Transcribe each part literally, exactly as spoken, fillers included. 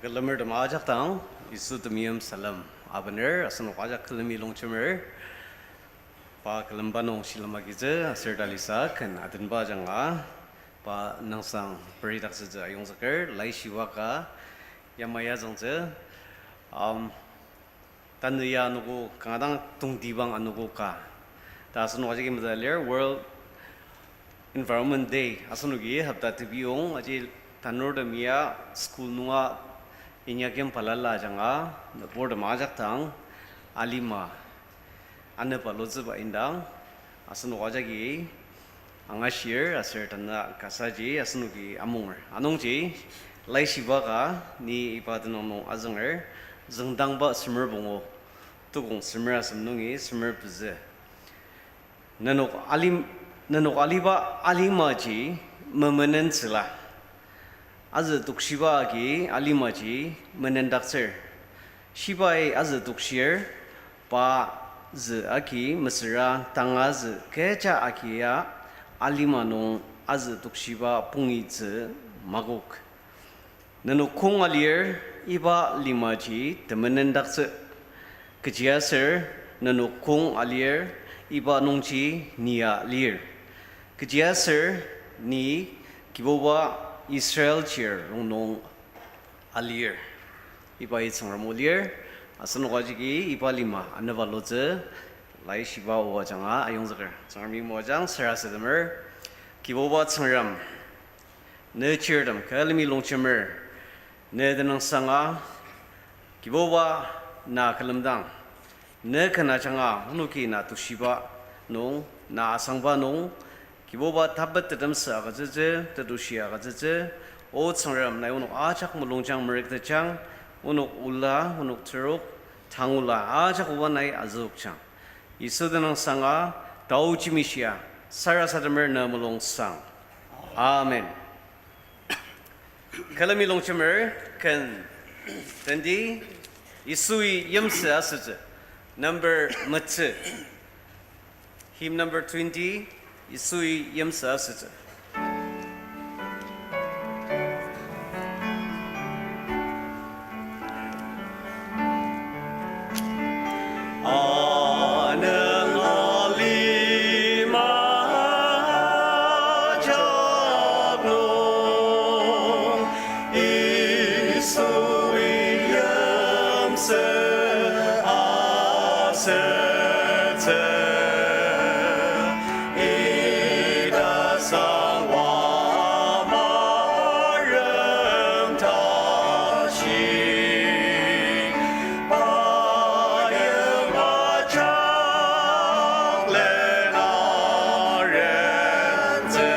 Külemertem ajak dang, Yisu temeim salem abener, asenok ajak külemi longjemer. Pa külemba nung shilem agitsü, aser talisa ken atenba ajanga, pa nüngsang peridaktsütsü ayongzüker, laishiba ka yamai azüngtsü, um, tanü ya anogo, kanga dang tongtibang anogo ka. Ta asenok ajaki meta lir, World Environment Day, asenoki hopta tebiyong, aji tanurtem ya school nunga inyakyim balala ajanga, nüburtem ajak dang, alima, anepba lotsüba indang, asenok ajaki angashir aser tanü kasaji asenoki amunger. Anungji, laishiba ka ni iba tenüng nung azünger, züngdangba semer pungu, tukong semer asem nungi semer pezü. Nenok alim-, nenok aliba alimaji memenentsüla. Azü tokshiba agi alimaji menendaktsür. Shibai azü tokshir, pa zü agi mesüra tanga zü kecha agia alima nung azü tokshiba pungitsü makok. Nenok kong alir iba limaji temenendaktsü. Kechiaser nenok kong alir iba nungji nia lir. Kechiaser ni Kibuba Israel chir rongnung alir. Ibai Tsüngrem o lir, asenok ajaki iba lima anepba lotsü, laishiba o ajanga ayongzüker. Tsüngremi moajang sarasademer, Kibuba Tsüngrem, ne chirtem külemi longjemer, ne tenüngsanga, Kibuba na külemdang, ne ken ajanga onoki na tushiba nung, na asangba nung, Kibuba tapet tetemsü agütsütsü, tetushi agütsütsü, O Tsüngrem nai onok ajak mulungjang merüktetjang, onok ola, onok terok, tangula ajak oba nai azüokjang. Yisu tenüngsanga, tao jimishia, sarasademer ne mulungsang. Amen. Külemi longjemer ken tendi, Yisui yimsü asütsü, number metsü. Hymn number twenty, Yisui yimsü asütsü. Anüng alima ajak nung, Yisui yimsü asütsü. Ita sangwa marem tashi, pa yimajak lena rentsü.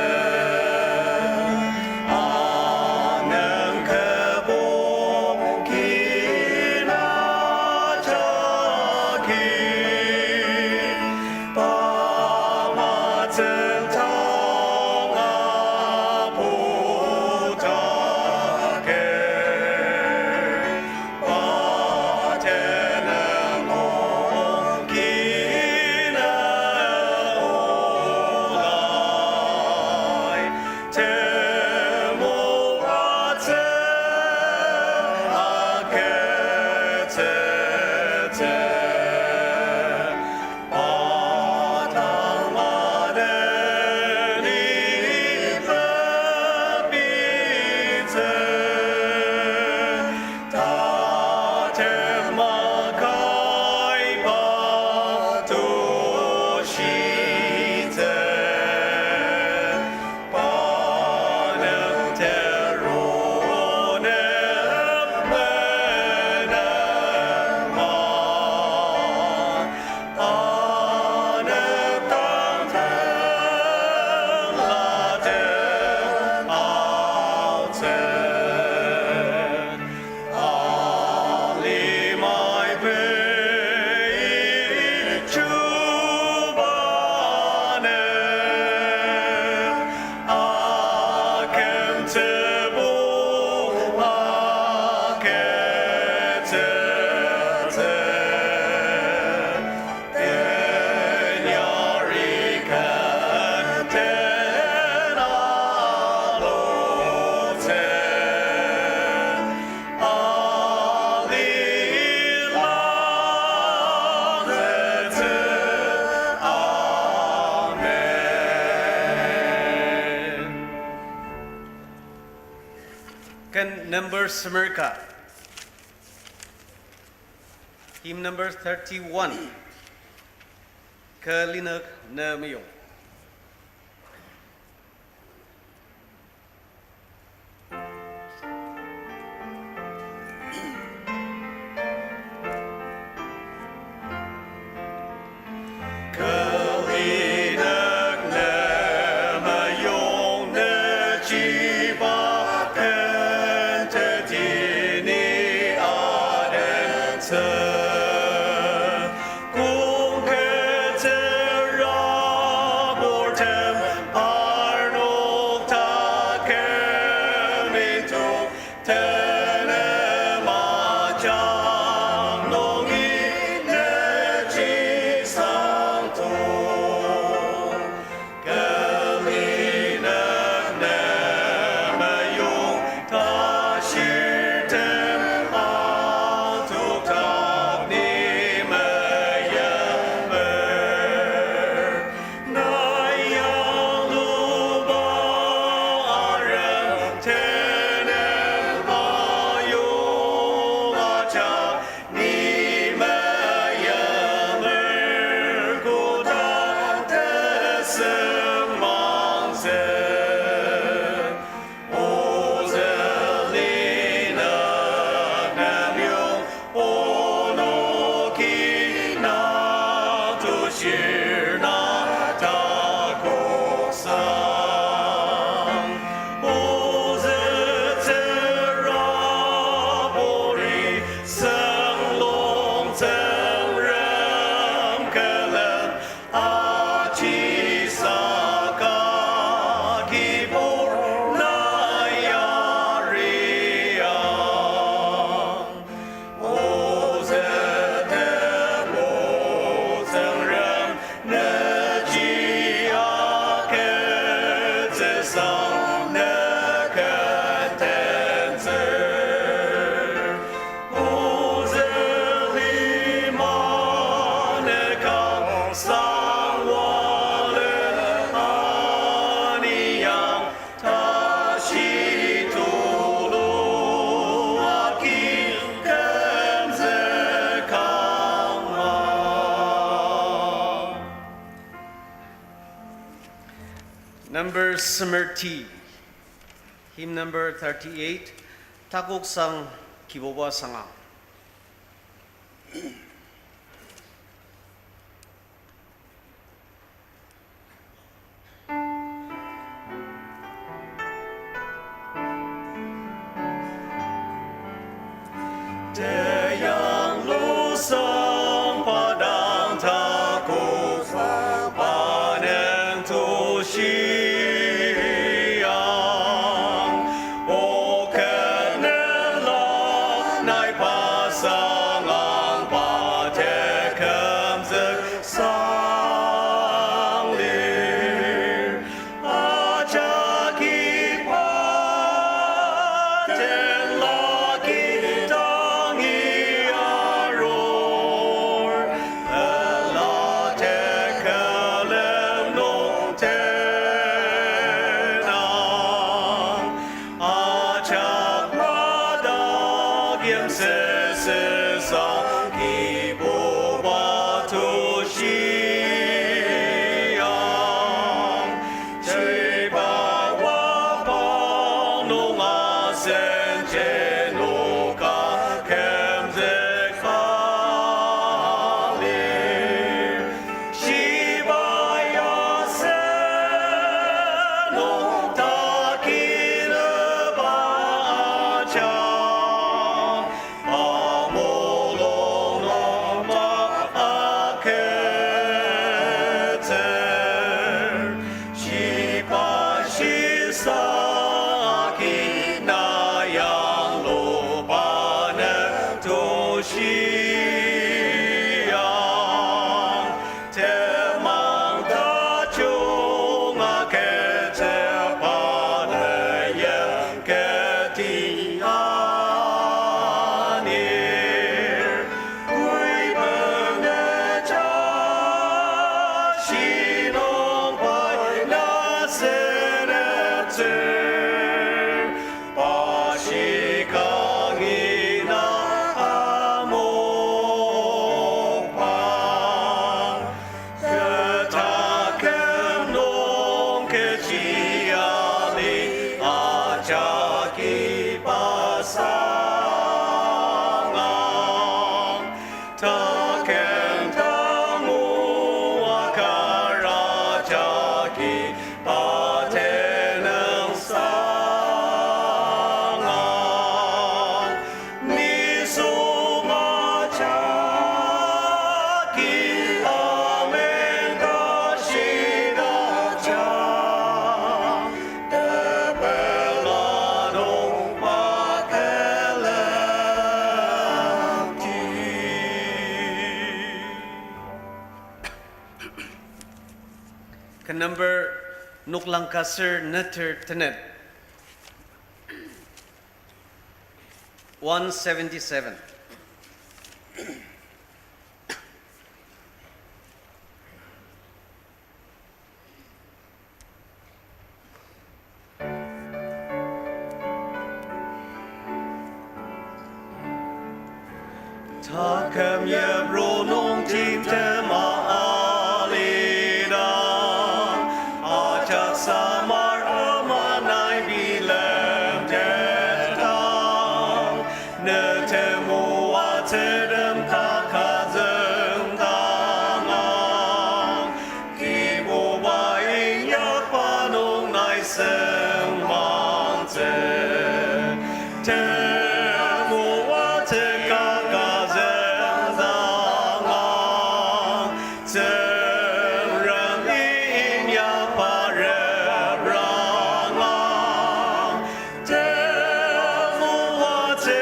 Anüng kübok kina jagi, pa matsüng tanga putake. Number semer ka. Hymn number thirty-one. Kü linük ne meyong. Kü linük ne meyong, ne jiba ken teti ni adentsü. Kong ketsüra purtem parnok taker mintuk, tenema jang nungi ne ji sangto. Kü linük ne meyong, tashirtem atukdak ni meyemer. Na yangluba arem tenema yong ajak ni meyemer, koda tesem mangzük. Ozü linük ne meyong, onoki na tushir na takoksang. Ozü tsüra puri senglong Tsüngrem külen aji saka kibur na yariang. Ozü tebo Tsüngrem, ne ji aketsüsa ne ken tentsür. Ozü lima ne kang sangwale aniang, tashi tulu aki kümzükangma. Number semer ti, hymn number thirty-eight, Takoksang Kibuba Sanga. Teyang lusang padang takoksang pa nung tushiang. O kenela nai pa Taken tangu akara jagi pa tenüngsang ang. Nisung ajaki amen ta shida ja. Tepela nung pa kelemti. Ken number noklang ka ser neter tenet. One seventy-seven. Taküm yipru nung timtem alidang, ajak samar ama nai bilemtetang, ne temoatsü tem kaka züngdangang. Kibuba inyakba nung nai sengmangtsü. Temoatsü kaka züngdangang. Tsüngremi inyakba reprangang. Temoatsü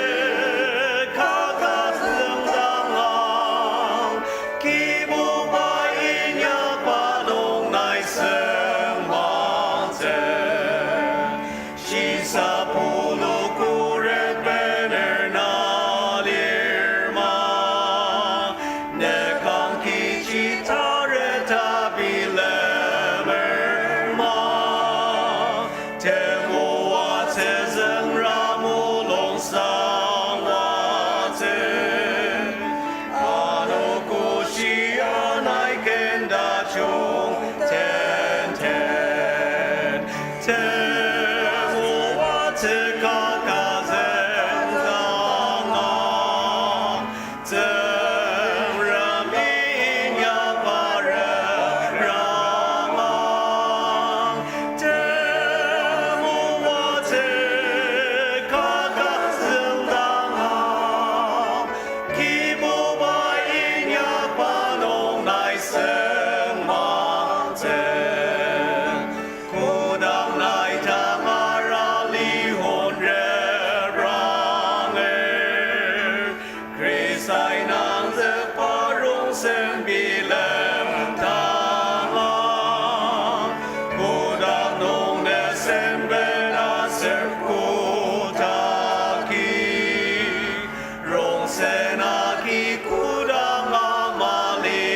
kaka züngdangang, Kibuba inyakba nung nai sengmangtsü. Shisa pulu khuret bener na lir ma, ne kang kechi tareta bilemer ma. Temoatsü züngra mulung sangwatsü, anogo shia nai ken tajung tenten. Temoatsü kaka züngdangang, Tsüngremi inyakba reprangang. Temoatsü kaka züngdangang, Kibuba inyakba nung nai sengmangtsü. Kodang nai tangara lihon repranger, Khrista inangzükba rongsen bilemdanga, kotak nung ne sempet aser kotaki, rongsen agi kodanga mali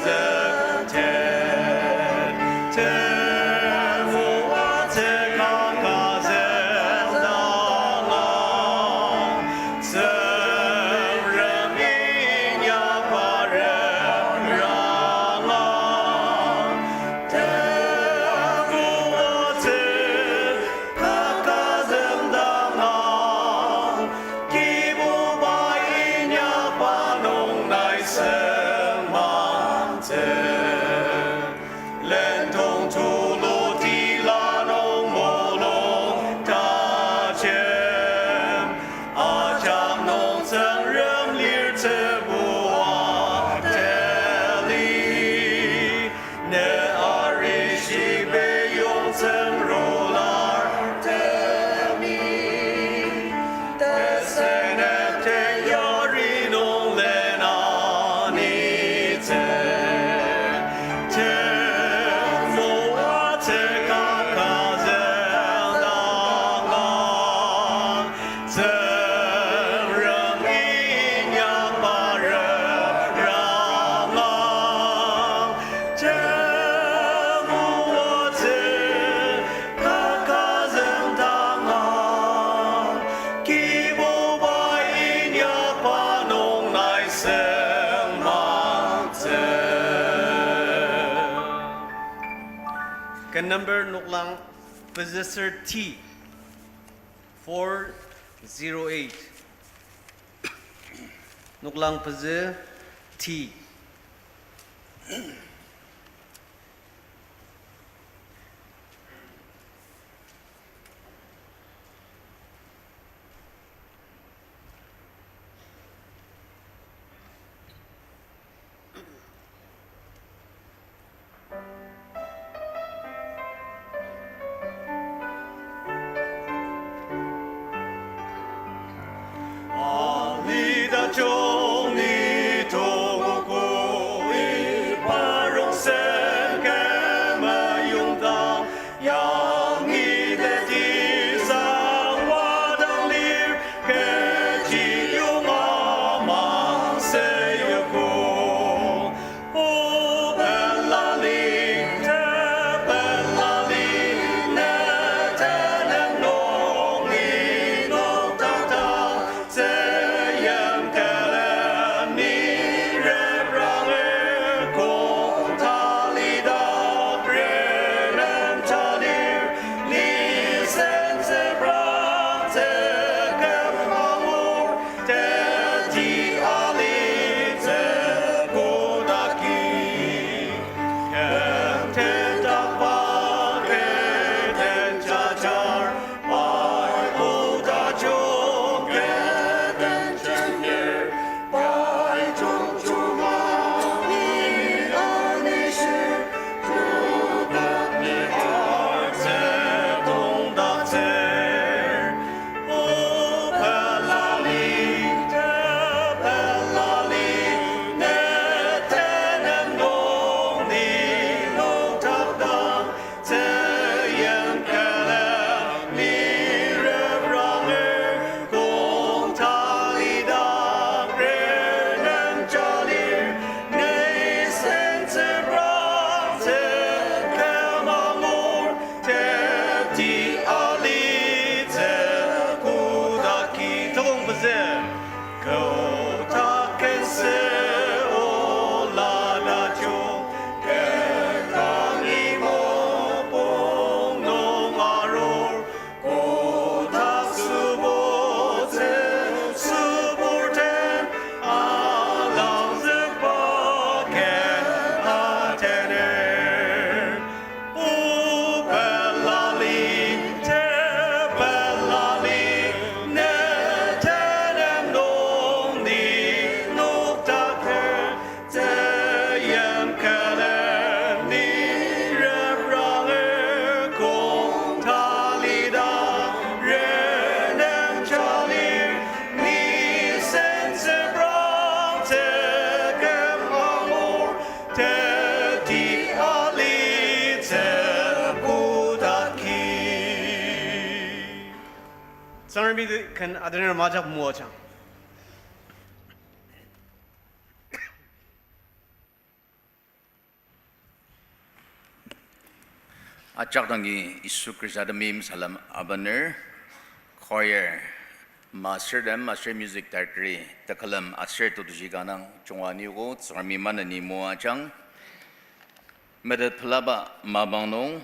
züngtet. Temoatsü kaka züngdangang, Tsüngremi inyakba reprangang. Temoatsü kaka züngdangang, Kibuba inyakba nung nai sengmangtsü. Lendong tulu tila nung mulung tajem, ajak nung Tsüngrem lir tsübua tali. Ne arishi peyong tsüngrular temi, tesenep teyari nung lena nitsü. Temoatsü kaka züngdangang, Tsüngremi inyakba reprangang. Temoatsü kaka züngdangang, Kibuba inyakba nung nai sengmangtsü. Ken number noklang pezü ser T, four zero eight. Noklang pezü T. Alita jungni tongogo iba rongsen kema yongdang, yangi teti sang wadang lir, kechi yonga mang seyogo. O belali, tepelali, ne tenüng nung ni noktakdang, tzüyim külemi repranger, kong talidak renem talir, ni sentsüprang teküm angur, teti alitsü kotaki. Küm tetdakba kü den jajar, pai koda jung kü den jemir, pai jung juma ni anishir, tudak ni artsü tongdaktsür. O belali, tepelali, ne tenüng nung ni noktakdang, tzüyim külemi repranger, kong talidak renem talir, ni sentsüprang teküm angur, teti alitsü kotaki. Tokong pezü. Kotak kensü ola tajung, kü tangi mopung nung arur, kotak sübutsü süburtem alangzükba kü atener. O belali, tepelali, ne tenüng nung ni noktakdang, tzüyim külemi repranger, kong talidak renem talir, ni sentsüprang teküm angur, teti alitsü kotaki. Tsüngremi ken adener majak moajang. Ajak dangi Yisu Khrista temeim salem abaner, choir mastertem aser music director tekülem aser tetushi kanga junga niogo, Tsüngremi maneni moajang. Metet pelaba mapang nung,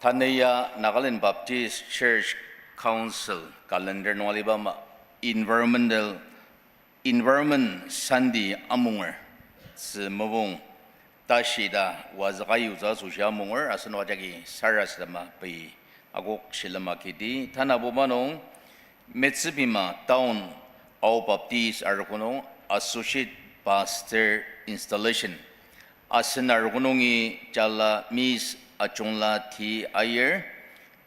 tanü ya Nagaland Baptist Church Council calendar nung aliba ama environmental, Environment Sunday amunger, tzü mopung tashi ta wazüka yutsü asoshi amunger, asenok ajaki sarasadema pei akok shilem akiti. Tanabuba nung, Metsübima Town Ao Baptist arogo nung Associate Pastor Installation. Asen arogo nungi jala Miss Ajungla T. Aier,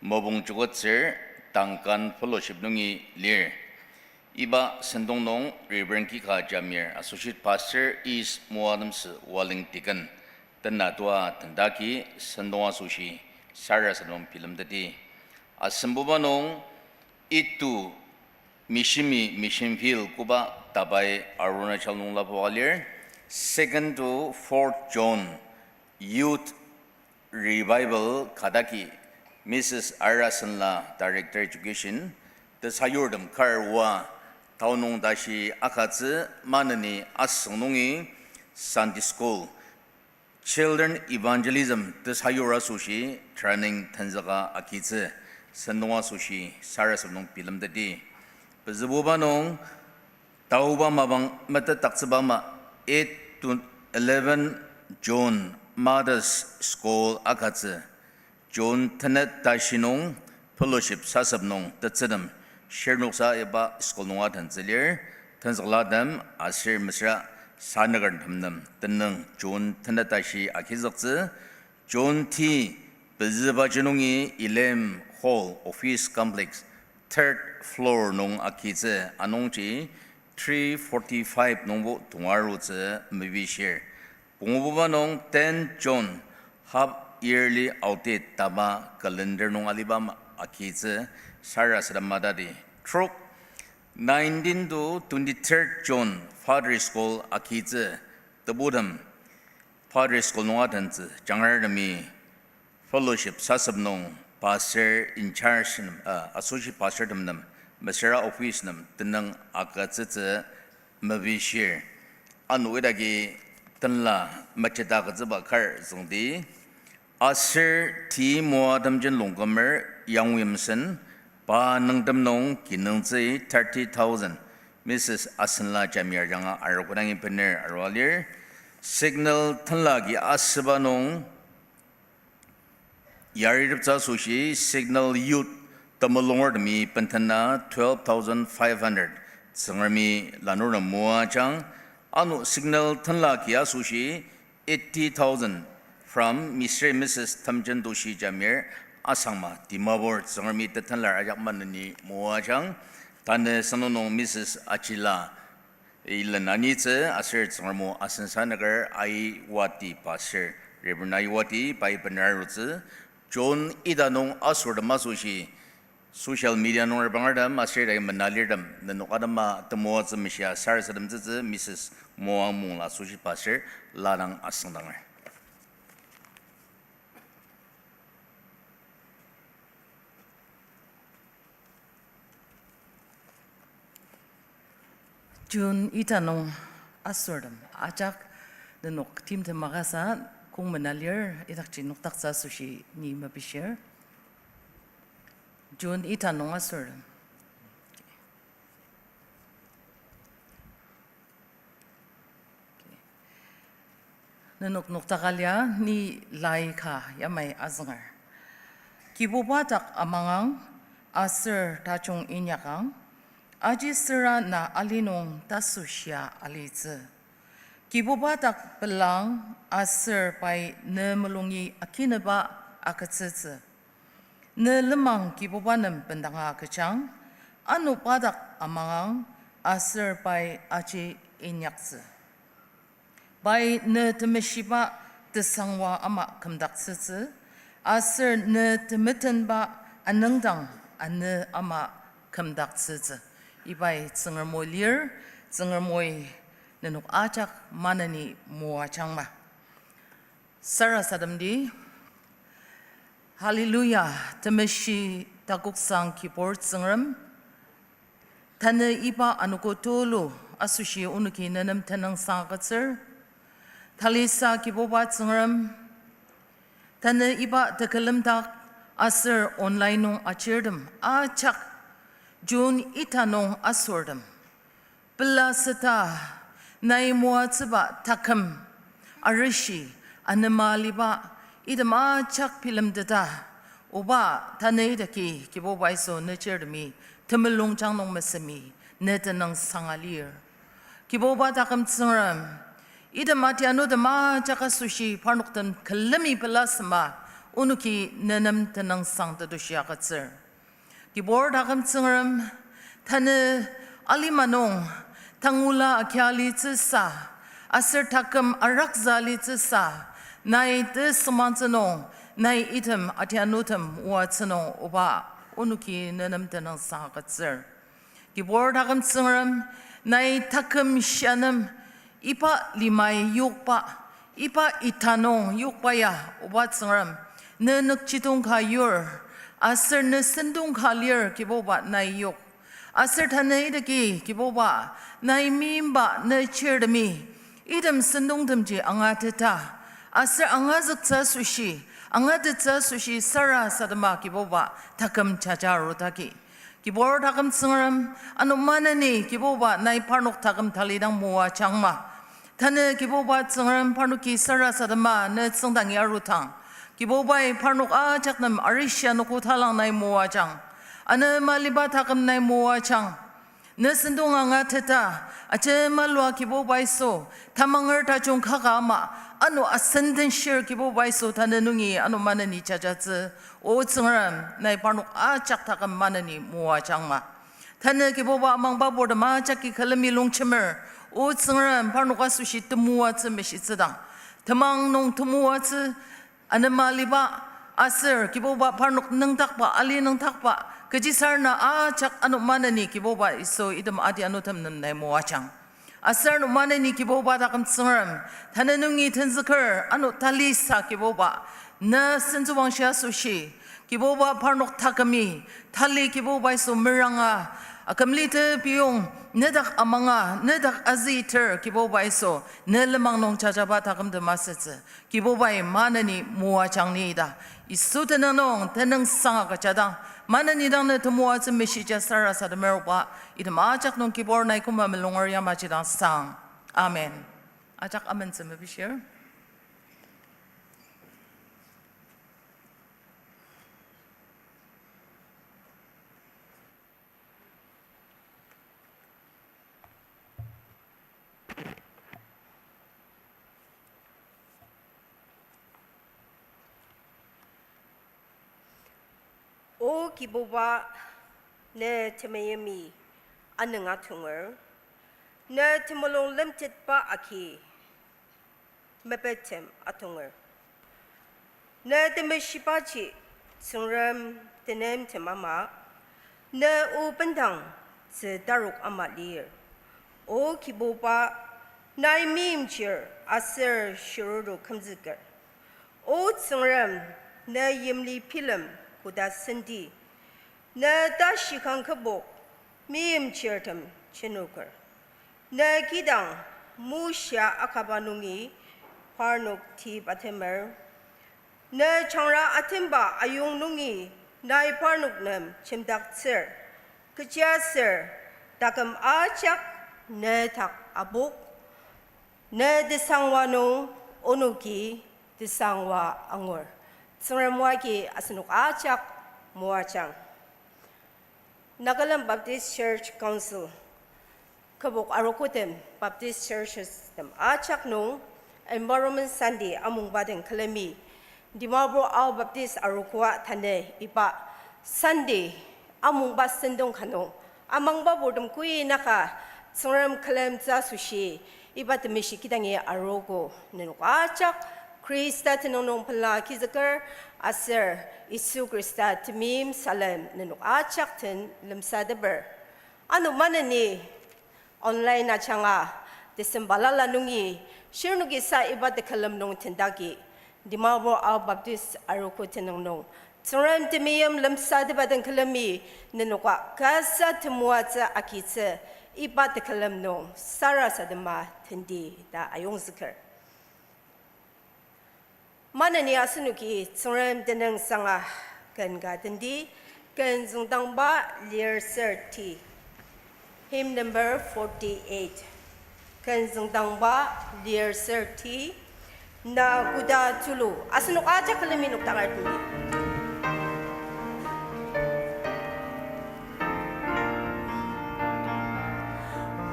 mopung juketsür Duncan Fellowship nungi lir. Iba sentong nung Reverend Kika Jamir, Associate Pastor, East Moadamsü Walling Deacon, tena tua tendaki sentong asoshi sarasadem bilemteti. Asembuba nung itu Mishimi Mission Field koba tabai Arunachal nung lapoa lir. Second to fourth June Youth Revival kadaki Missus Arasenla, Director Education, tesayurtem kar oa, taonung tashi akatsü maneni asüng nungi Sunday School, Children Evangelism tesayur asoshi training tenzüka agitsü, sentong asoshi sarasadem nung bilemteti. Pezübuba nung, taoba mapang metetdaktsüba ama, Eight to eleven June Mothers School akatsü. June tenet tashi nung fellowship sasep nung tetsütem shirnoksa iba school nung atentsü lir, tenzüklatem aser mesüra sanükertem nem tenüng June tenet tashi agizüktsü. June ti pezübaji nungi Elam Hall Office Complex third floor nung agitsü, anungji three forty-five nungbo tongarutsü mepishir. Pungububa nung ten June half yearly audit taba calendar nung aliba ama agitsü, sarasadem matadi. Trok nineteen to twenty-third June Father's School agitsü, tebutem Father's School nung atentsü, jangartemi fellowship sasep nung pastor in charge nem, uh, associate pastor tem nem, mesüra office nem tenüng agütsütsü mepishir. Ano idaki tenla macheta agütsüba kar züngdi. Aser ti moatemjen longkümer Yang Williamson, pa nüngtem nung kinungtsü thirty thousand, Missus Asenla Jamir ajanga arogo dangi bener arua lir. Signal tenla ki asüba nung yarireptsü asoshi Signal Youth temulungertemi bendena twelve thousand five hundred Tsüngremi lanur nem moajang. Ano Signal tenla ki asoshi eighty thousand from Mister and Missus Temjen Toshi Jamir, Asangma, Dimapur, Tsüngremi tetenlar ajak maneni moajang. Tanü sünung nung Missus Achila ilen anitsü aser Tsüngrem o asen sanüker Aiwati pastor, Reverend Aiwati pai bener arutsü. June ita nung asortem asoshi social media nung rebangertem aser ita menalirtem nenok atema temoatsü meshia sarasademtsütsü Missus Moang Mungla asoshi pastor ladang asüngdanger. June ita nung asortem ajak nenok timtem makasa kongmena lir idakji nokdaktsü asoshi ni mepishir. June ita nung asortem. Nenok nokdaka lia ni lai ka yamai azünger. Kibuba dak amangang aser tajung inyakang, aji süra na ali nung tasoshia alitsü. Kibuba dak pelang aser pai ne mulungi akineba agütsütsü. Ne lenmang Kibuba nem bendanga agüjang, ano pa dak amangang aser pai aji inyaktsü. Pai ne temeshiba tesangwa ama kümdaktsütsü, aser ne temetenba anüngdang anü ama kümdaktsütsü. Ibai Tsüngrem o lir, Tsüngrem oi nenok ajak maneni moajangma. Sarasademdi. Hallelujah, temeshi takoksang Kibur Tsüngrem. Tanü iba anogo tulu asoshi onoki ne nem tenüngsang agütsür. Talisa Kibuba Tsüngrem. Tanü iba tekülem dak aser online nung achirtem ajak June ita nung asortem pela seta nai moatsüba taküm arishi anema aliba item ajak bilemteta, oba tanü idaki Kibuba Yisu ne chirtemi temulungjang nung mesemi ne tenüngsang alir. Kibuba taküm Tsüngrem, item atianutem ajak asoshi parnok den külemi pela sema onoki ne nem tenüngsang tetushi agütsür. Kibur taküm Tsüngrem, tanü alima nung tangula akia alitsüsa, aser taküm arakza alitsüsa, nai tesümangtsü nung, nai item atianutem oatsü nung oba onoki ne nem tenüngsang agütsür. Kibur taküm Tsüngrem, nai taküm shia nem iba limai yokba, iba ita nung yokba ya, oba Tsüngrem, ne nükjidong ka yur, aser ne sentong ka lir Kibuba nai yok. Aser tanü idaki Kibuba, nai meimba ne chirtemi item sentongtemji angateta, aser angazüktsü asoshi, angatettsü asoshi sarasadema Kibuba taküm jaja arudaki. Kibur taküm Tsüngrem, ano maneni Kibuba nai parnok taküm talidang moajangma. Tanü Kibuba Tsüngrem parnoki sarasadema ne tsüngdangi arudang, Kibubai parnok ajak nem arishi anogo talang nai moajang. Anema liba taküm nai moajang. Ne sentong angateta, ajemalua Kibuba Yisu, tamanger tajung kaka ama, ano asen den shir Kibuba Yisu tanü nungi ano maneni jajatsü, O Tsüngrem, nai parnok ajak taküm maneni moajangma. Tanü Kibuba amangba purtem ajaki külemi longjemer, O Tsüngrem, parnok asoshi temoatsü meshitsüdang, temang nung temoatsü, anema liba, aser Kibuba parnok nüngdakba, ali nüngdakba, kechisarena ajak ano maneni Kibuba Yisu item adi anutem nem nai moajang. Aser ano maneni Kibuba taküm Tsüngrem, tanü nungi tenzüker ano talisa Kibuba, ne sentsüwangshi asoshi, Kibuba parnok takümi, tali Kibuba Yisu meranga, akümlite piyong, nedak amanga, nedak aziter Kibuba Yisu, ne lenmang nung jajaba takümtem asütsü, Kibubai maneni moajang ni ta. Yisu tenüng nung, tenüngsang agüjadang, maneni dang ne temoatsü meshija sarasademer oba, item ajak nung Kibur nai küma mulunger yamaji dang sang. Amen. Ajak amentsü mepishir. O Kibuba, ne temeimi anüng atonger, ne temulung lemtetba agi mepetem atonger. Ne temeshibaji Tsüngrem tenemtem ama, ne o bendang tzü tarok ama lir. O Kibuba, nai meimchir aser shiruru kümzüker. O Tsüngrem, ne yimli bilem koda senti, ne tashi kang kübok meimchirtem jenoker. Ne kidang Moshe akaba nungi parnok tibatemer. Ne jangra atemba ayong nungi nai parnok nem jemdaktsür. Kechiaser taküm ajak ne dak apok, ne tesangwa nung onoki tesangwa angur. Tsüngrem o agi asenok ajak moajang. Nagaland Baptist Church Council, kübok arogotem Baptist churches tem ajak nung Environment Sunday amungba den külemi, Dimapur Ao Baptist arogoa tanü iba Sunday amungba sentong ka nung, amangba purtem koinaka Tsüngrem külemtsü asoshi, iba temeshi kidangi arogo nenok ajak Khrista tenüng nung pela kizüker, aser Yisu Khrista temeim salem nenok ajak den lemsateper. Ano maneni online ajanga December balala nungi shirnoki sa iba tekülem nung tendagi, Dimapur Ao Baptist arogo tenüng nung Tsüngrem temeim lemsateba den külemi nenoka kasa temoatsü agitsü iba tekülem nung sarasadema tendi ta ayongzüker. Maneni asenoki Tsüngrem tenüngsanga ken ka tendi, ken züngdangba lir ser ti. Hymn number forty-eight. Ken züngdangba lir ser ti. Na koda tulu. Asenok ajak külemi nokdanger tendi.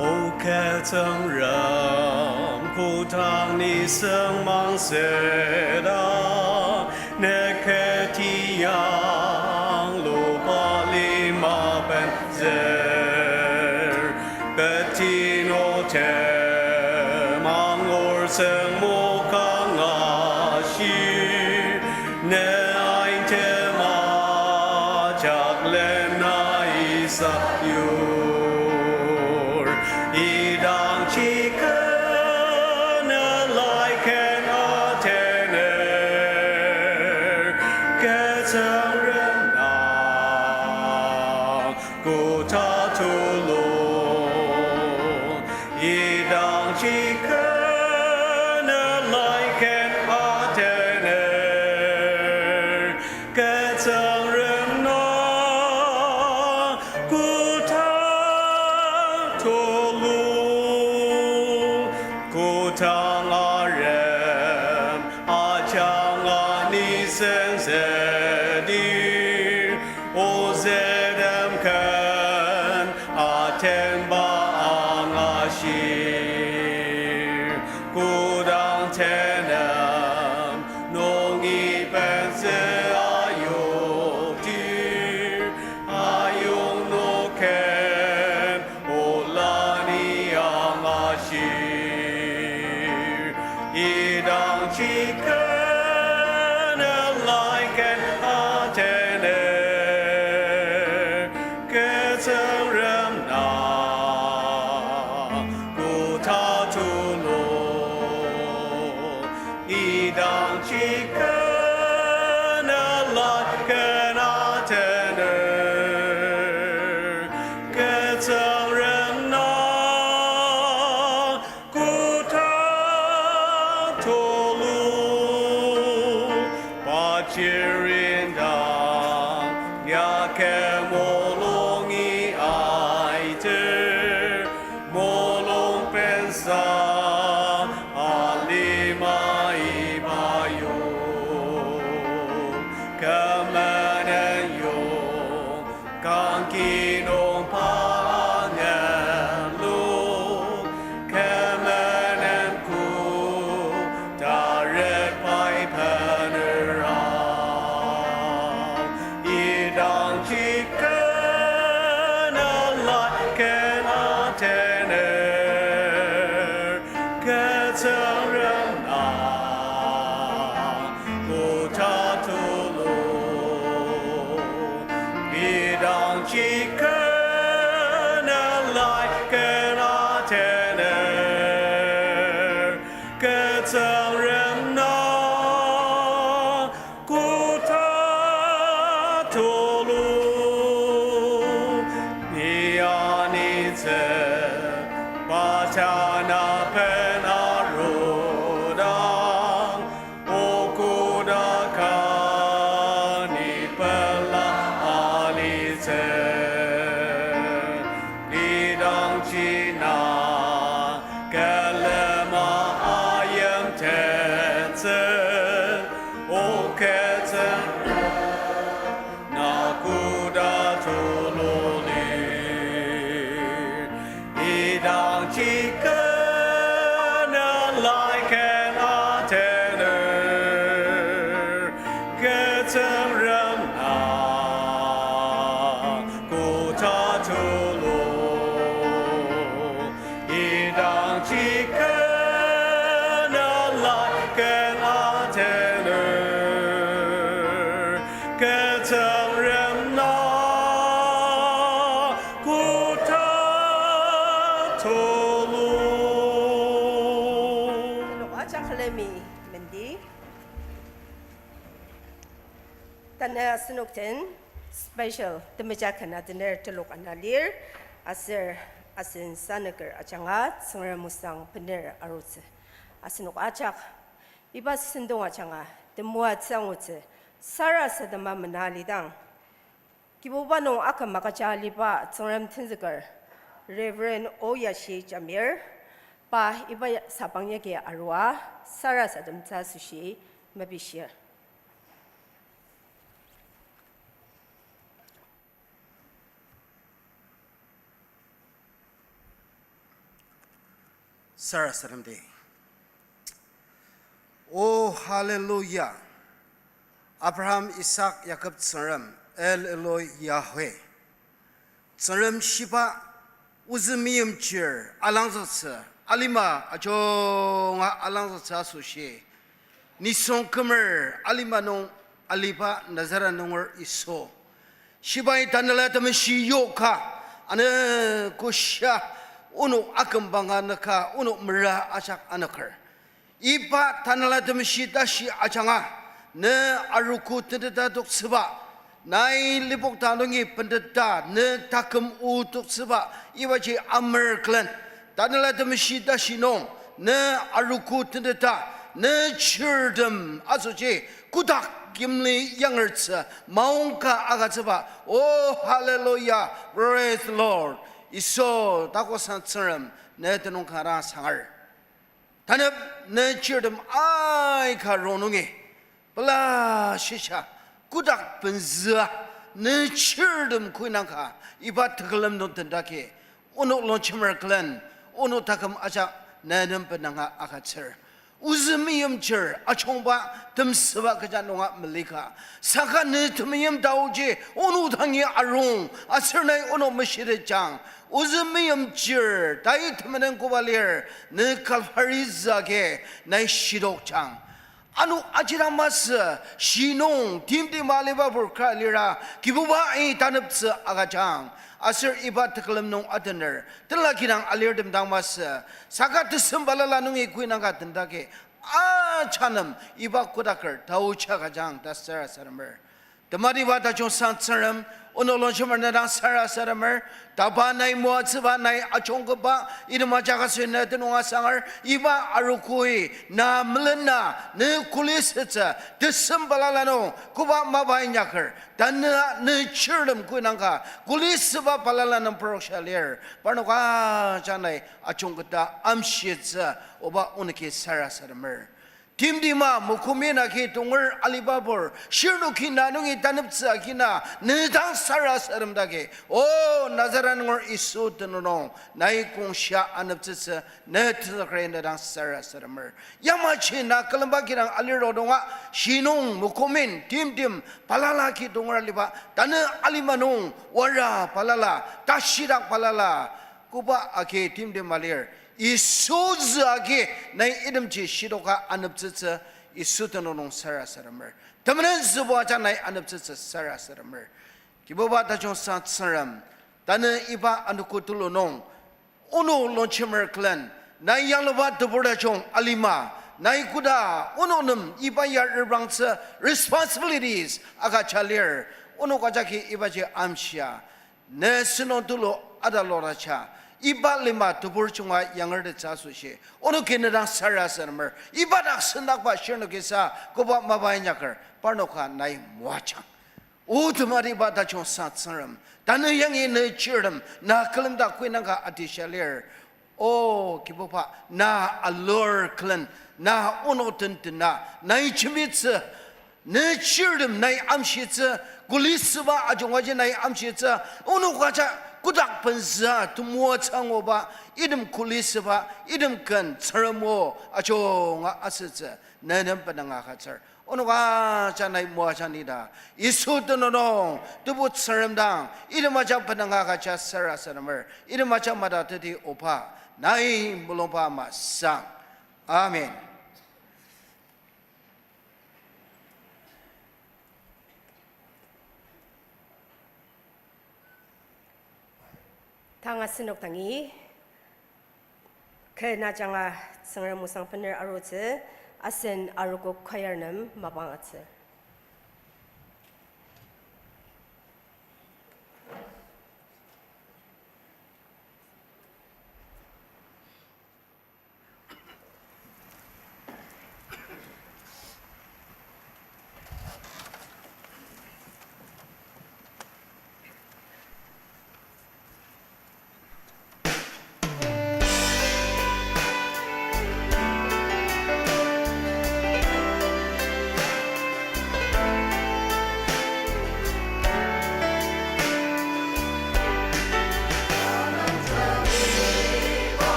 O kü Tsüngrem, kodang nisung mang süda, ne kü tiang luba lima benzer, peti no tem angur süng mokang ashir, ne ain tem ajak lemna isa yur. Idangji kü ne lai ken atener, kü Tsüngrem na koda tulu. Idangji kü ne Kodang arem ajanga ni senzedir, ozütem ken atenba angashir. Kodang tenem nungi bentsü ayudir, ayong nüken ola ni angashir. Idangji ken alai ken atener, kü Tsüngrem na koda tulu. Idangji ken alai ken atener, kü Tsüngrem na koda tulu. Pa chirindang yake mulungi aiter, mulung pensa alima iba yong. Kü menen yong kangki nung pa angelu, kü menen koda ret pai bener a. Idangji ken alai ken atener, kü Tsüngrem na koda tulu. Idangji ken alai ken atener, kü Tsüngrem na koda tulu. Ni anitsü pa tanaben arudang, o koda ka ni pela alitsü. Idangji na külema ayimtettsü, o kü Tsüngrem na koda tulu lir. Idangji ken alai ken atener, kü Tsüngrem na koda tulu. Idangji ken alai ken atener, kü Tsüngrem na koda tulu. Telok ajak külemi mendi. Tanü asenok den special temeja ken atener telok ana lir, aser asen sanüker ajanga Tsüngrem osang bener arutsü. Asenok ajak iba sentong ajanga temoatsü angutsü sarasadema mena alidang, Kibuba nung aküm agüja aliba Tsüngrem tenzüker Reverend O Yashi Jamir, pa iba ya-, sabang yagi arua sarasademtsü asoshi mepishir. Sarasademdi. O hallelujah. Abraham, Isak, Yakob Tsüngrem, El Eloi Yahweh. Tsüngrem shiba, ozü meimchir alangzüktsü, alima ajunga alangzüktsü asoshi nisung kümer alima nung aliba Nazareth nunger Yisu, shibai Tanela Temeshi yoka, ano kosha, onok akümbanga nüka, onok mera ajak anoker. Iba Tanela Temeshi tashi ajanga, ne arogo tenteta toktsüba, nai lipok ta nungi penteta ne taküm o toktsüba, ibaji amer külen. Tanela Temeshi tashi nung, ne arogo tenteta, ne chirtem asoji, kotak yimli yangertsü, maongka agütsüba. Oh, hallelujah, praise the Lord. Yisu, takok sang Tsüngrem, ne tenüng kanga dang sangar. Tanep ne chirtem aika rongnungi, pela shisa, kotak penzüa, ne chirtem kuinangka, iba tekülem nung tendaki, onok longjemer külen, onok taküm ajak ne nem benanga agütsür. Ozü meimchir ajungba temsüba kecha nunga melika. Saka ne temeim taoji onok dangi arung, aser nai onok meshitejang. Ozü meimchir, tai temenen koba lir, ne Kalvari züa agi nai shidokjang. Ano ajidang masü, shinung, timtima aliba pur ka lira, Kibubai taneptsü agüjang. Aser iba tekülem nung atener, tenla kidang alirtem dang masü, saka tesem balala nungi kuinangka tendaki, ajanem iba kotaker taochi agüjang ta sarasademer. Tematiba tajung sang Tsüngrem, onok longjemer ne dang sarasademer, taba nai moatsüba nai ajungketba, item ajak asoshi ne tenüng asanger, iba arogoi, na melena, ne kulisütsü, tesem balala nung, koba mapa inyaker, tanü ne chirtem kuinangka, kulisüba balala nung puroksa lir, parnok ajak nai ajungketa amshitsü, oba onoki sarasademer. Timtima mokomin agi tonger aliba pur, shirnoki na nungi taneptsü agina, ne dang sarasadem dagi. O Nazaret nunger Yisu tenüng nung, nai kongshia aneptsütsü, ne tenzüker ne dang sarasademer. Yamaji na külemba kidang aliro nunga, shinung mokomin, timtim, balala ki tonger aliba, tanü alima nung, wara balala, tashidak balala, koba agi timtim alir. Yisu zü agi nai itemji shidoka aneptsütsü Yisu tenüng nung sarasademer. Temenen zübo ajak nai aneptsütsü sarasademer. Kibuba tajung sang Tsüngrem, tanü iba anogo tulu nung, onok longjemer külen, nai yangluba tebur tajung alima, nai koda onok nem iba ya reprangtsü responsibilities agüja lir, onok ajaki ibaji amshia. Ne sentong tulu ataloraja, iba lima tebur junga yangertetsü asoshi, onoki ne dang sarasademer, iba dak sendakba shirnokisa, koba mapa inyaker, parnoka nai moajang. O tematiba tajung sang Tsüngrem, tanü yangi ne chirtem, na külemdak kuinangka atishia lir. O Kibuba, na alur külen, na onok tentena, nai jembitsü, ne chirtem nai amshitsü, kulisüba ajungbaji nai amshitsü, onok ajak kotak penzüa temoatsü anguba, item kulisüba, item ken Tsüngrem o ajunga asütsü, ne nem benanga agütsür. Onok ajak nai moajang ni ta, Yisu tenüng nung, Tebu Tsüngrem dang, item ajak benanga agüja sarasademer, item ajak mata teti oba, nai mulungba ama sang. Amen. Tang asenok dangi, kü na ajanga Tsüngrem osang bener arutsü, asen arogo choir nem mapang atsü.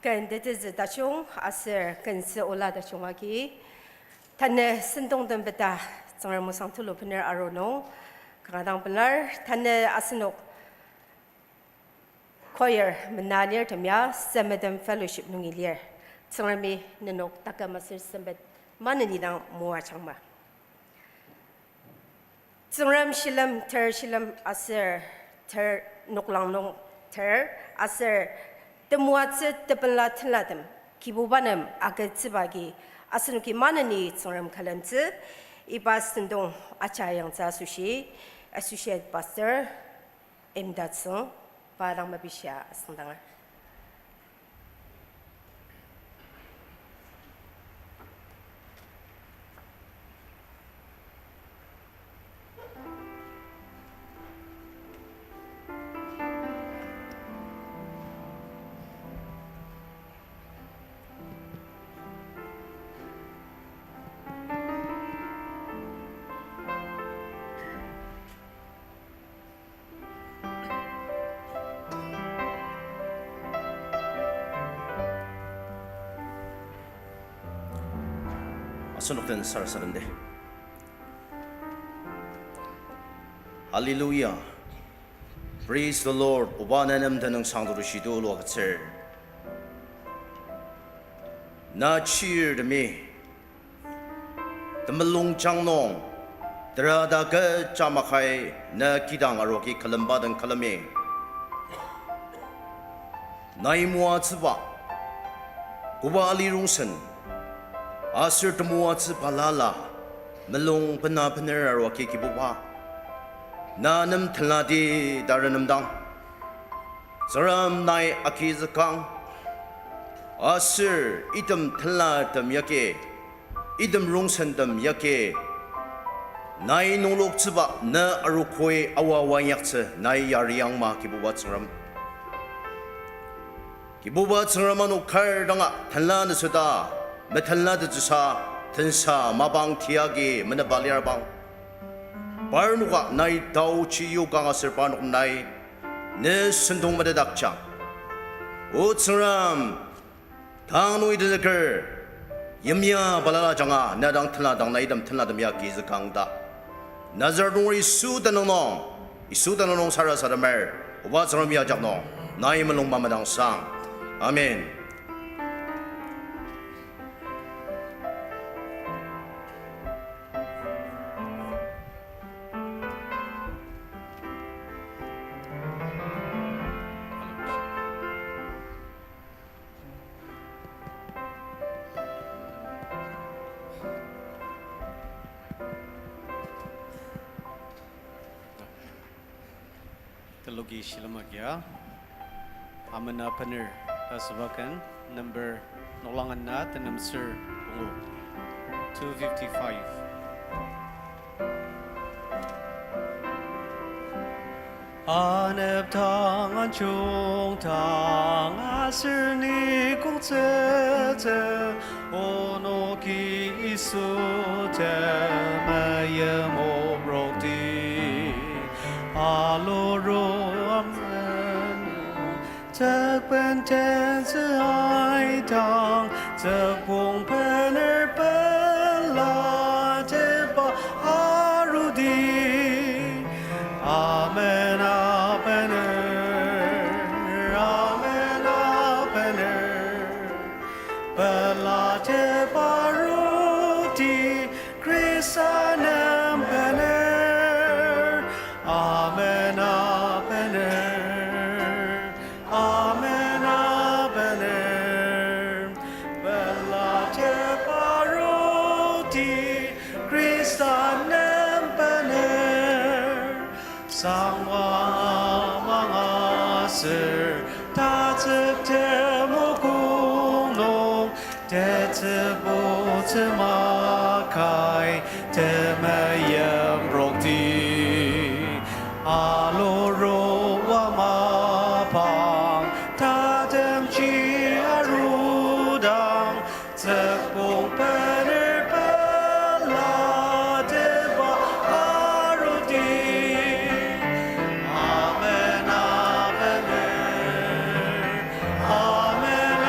Ken tetezü tajung aser ken sü ola tajung agi, tanü sentong tembeta Tsüngrem osang tulu bener aru nung kanga dang pelar. Tanü asenok choir mena lir tem ya Samaritan Fellowship nungi lir. Tsüngremi nenok taküm aser sempet maneni dang moajangma. Tsüngrem shilem ter shilem aser ter noklang nung ter aser temoatsü tepenla tenlatem Kibuba nem agütsüba agi asenoki maneni Tsüngrem külemtsü. Iba sentong aja yangtsü asoshi Associate Pastor M. Datsung, pa dang mepishia asüngdanger. Asenok den sarasademdi. Hallelujah. Praise the Lord. Oba ne nem tenüngsang tulu shitu lua agütsür. Na chirtemi temulungjang nung terata kecha makai na kidang aroki külemba den külemi. Nai moatsüba, koba ali rongsen, aser temoatsü balala, mulung bena bener aroki Kibuba. Na nem tenladi tarenemdang. Tsüngrem nai agizükang. Aser item tenlatem yagi, item rongsentem yagi, nai nungloktsüba na arogoi aoa wanyaktsü nai yariangma Kibuba Tsüngrem. Kibuba Tsüngrem ano kar danga tenla nüsüta, metenla tetsüsa, tensa mapang tiagi menepa lirbang. Parnoka nai taochi yokang aser parnok nai ne sentong metetdakjang. O Tsüngrem, tang nungi tenzüker, yimya balala ajanga, na dang tenla dang nai item tenlatem ya agizükang ta. Nazareth nunger Yisu tenüng nung, Yisu tenüng nung sarasademer, Oba Tsüngrem ya ajak nung, nai mulung mamadangsang. Amen. Teloki shilem agia, Amena Bener ta asüba ken, number noklang ana tenem ser pungu, two fifty-five. Anepdang, anjungdang aser ni kongtsütsü, onoki Yisu temeim oprokti. Aloro amen. Tekben tenzü aidang, tekbong bener pela teba arudi. Amen, abener, amen, abener. Pela teba arudi, Khrista nem bener. Amen, abener. Amen, abener. Pela teba arudi, Khrista nem bener. Sangwang amang aser tatsük temokong nung, tetsübu tsümakai temeim rokti. Aloro wa mapang tatemji arudang, tekbong bener pela teba arudi. Amen, abener. Amen,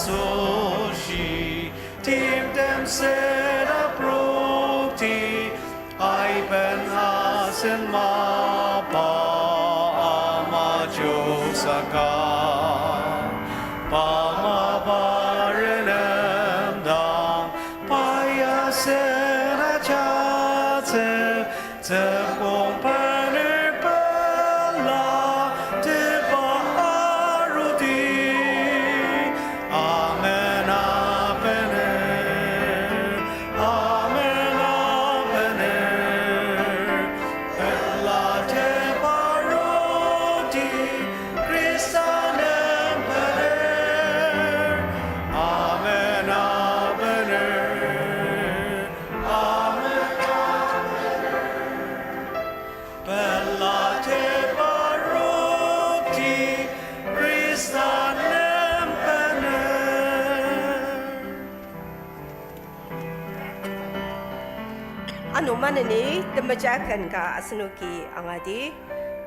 Asoshi timtem seta prokti, aiben asen mapa ama joktsüka. Pa mapa renemdang, pa ya sena jatsü, tsükong bener pela tepa aruti. Amen, abener. Amen, abener. Pela tepa aruti, Khrista nem bener. Amen, abener. Amen, abener. Pela tepa aruti, Khrista nem bener. Ano maneni temeja ken ka asenoki angadi,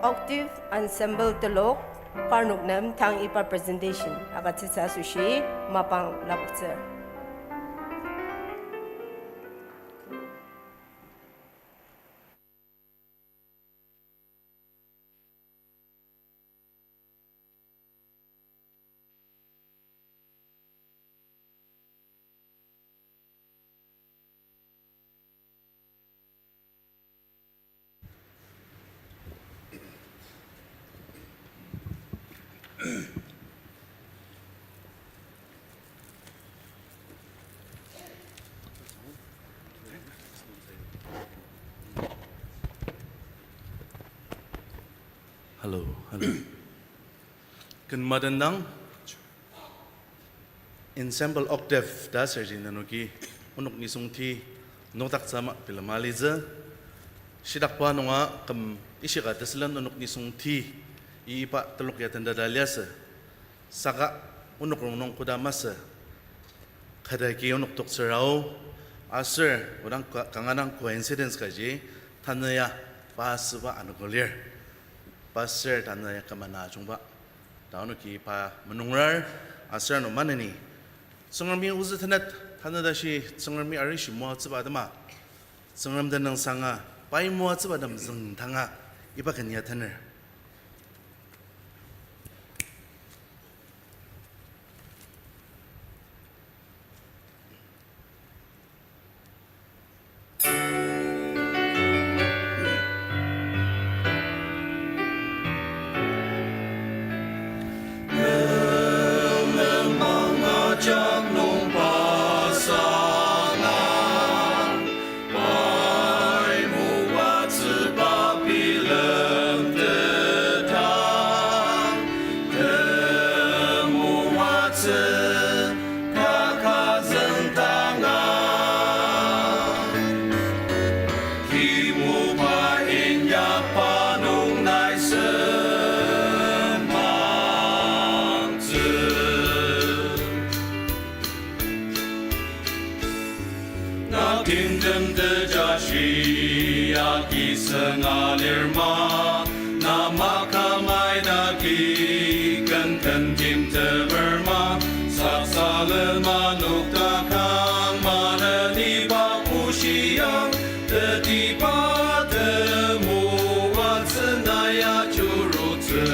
Octave Ensemble telok, parnok nem tang iba presentation agütsütsü asoshi mapang lapoktsür. Hello, hello. Ken madendang. Ensemble Octave ta aserji nenoki onok nisung ti nokdaktsü ama bilema alitsü. Shitakba nunga küm ishika tesülen onok nisung ti iba telok ya tendada liasü. Saka onok rongnung koda masü, khataki onok toktsür ao, aser odang ka-, kanga dang coincidence kaji, tanü ya pa asüba anogo lir. Pa ser tanü ya kümana ajungba. Ta onoki pa menungrar, aser ano maneni Tsüngremi ozü tenet, tanü tashi Tsüngremi arishi moatsüba atema, Tsüngrem tenüngsanga, pai moatsüba tem züngdanga, iba ken ya tener. Temoatsü kaka züngdanga, kibuba inyakba nung nai sempangtsü. Na timtem tejashi agi sünga lir ma, na makamai dagi ken ken timtemer ma, saksalema noktakang maneniba bushiang, tetiba temoatsü nai ajurutsü.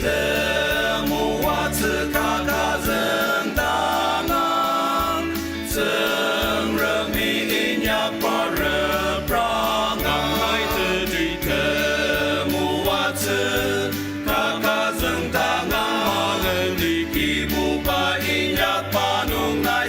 Temoatsü kaka züngdanga, Tsüngremi inyakba repranga. Nai teti temoatsü kaka züngdanga, maneni kibuba inyakba nung nai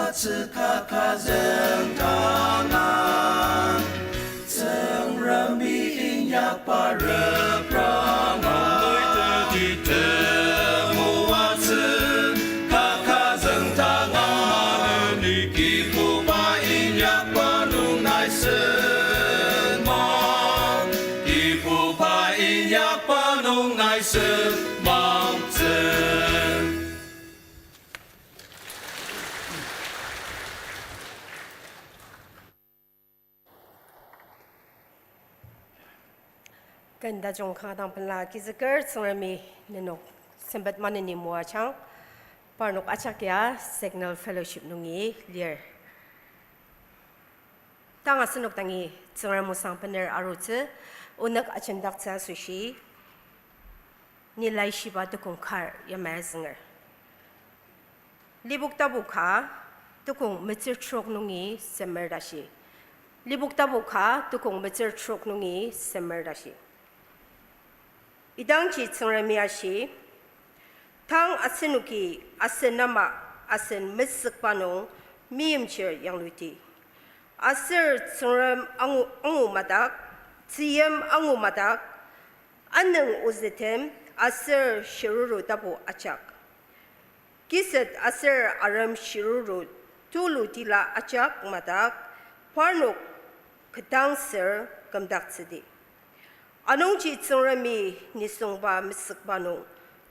Tsü kaka züng tangang, Tsüngremi inyakba repranga. Loiteti temoatsü kaka züng tangang, Kibuba inyakba nung nai senmang, Kibuba inyakba nung nai senmangtsü. Ken tajung kanga dang pela kizüker Tsüngremi nenok sempet maneni moajang, parnok ajak ya Signal Fellowship nungi lir. Tang asenok dangi Tsüngrem osang bener arutsü, onük ajemdaktsü asoshi, ni laishiba tukong kar yamai azünger. Lipok tapu ka, tukong metsür trok nungi semer tashi. Lipok tapu ka, tukong metsür trok nungi semer tashi. Idangji Tsüngremi ashi, tang asenoki asen ama asen mesükba nung meimchir yangluti. Aser Tsüngrem angu, angu madak, tzüyim angu madak, anüng ozütem aser shiruru tapu ajak. Kiset aser arem shiruru tulu tila ajak madak parnok ketdang ser kümdaktsüdi. Anungji Tsüngremi nisungba mesükba nung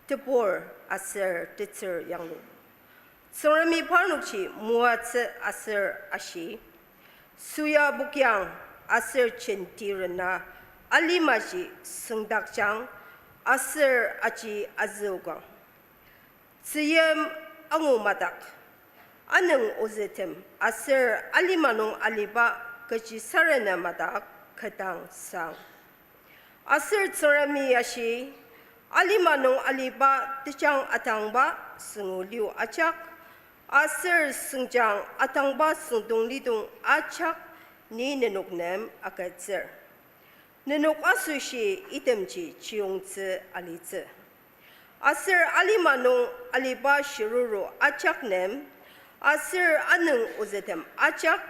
tebur aser tetsür yanglu. Tsüngremi parnokji moatsü aser ashi, suya bukyang aser jenti rena alimaji süngdakjang aser aji azüokang. Tzüyim angu madak, anüng ozütem aser alima nung aliba kechi sarena madak ketdang sang. Aser Tsüngremi ashi, alima nung aliba tejang atangba süngu liu ajak, aser süngjang atangba süngdong lidong ajak ni nenok nem agütsür. Nenok asoshi itemji chiyongtsü alitsü. Aser alima nung aliba shiruru ajak nem, aser anüng ozütem ajak,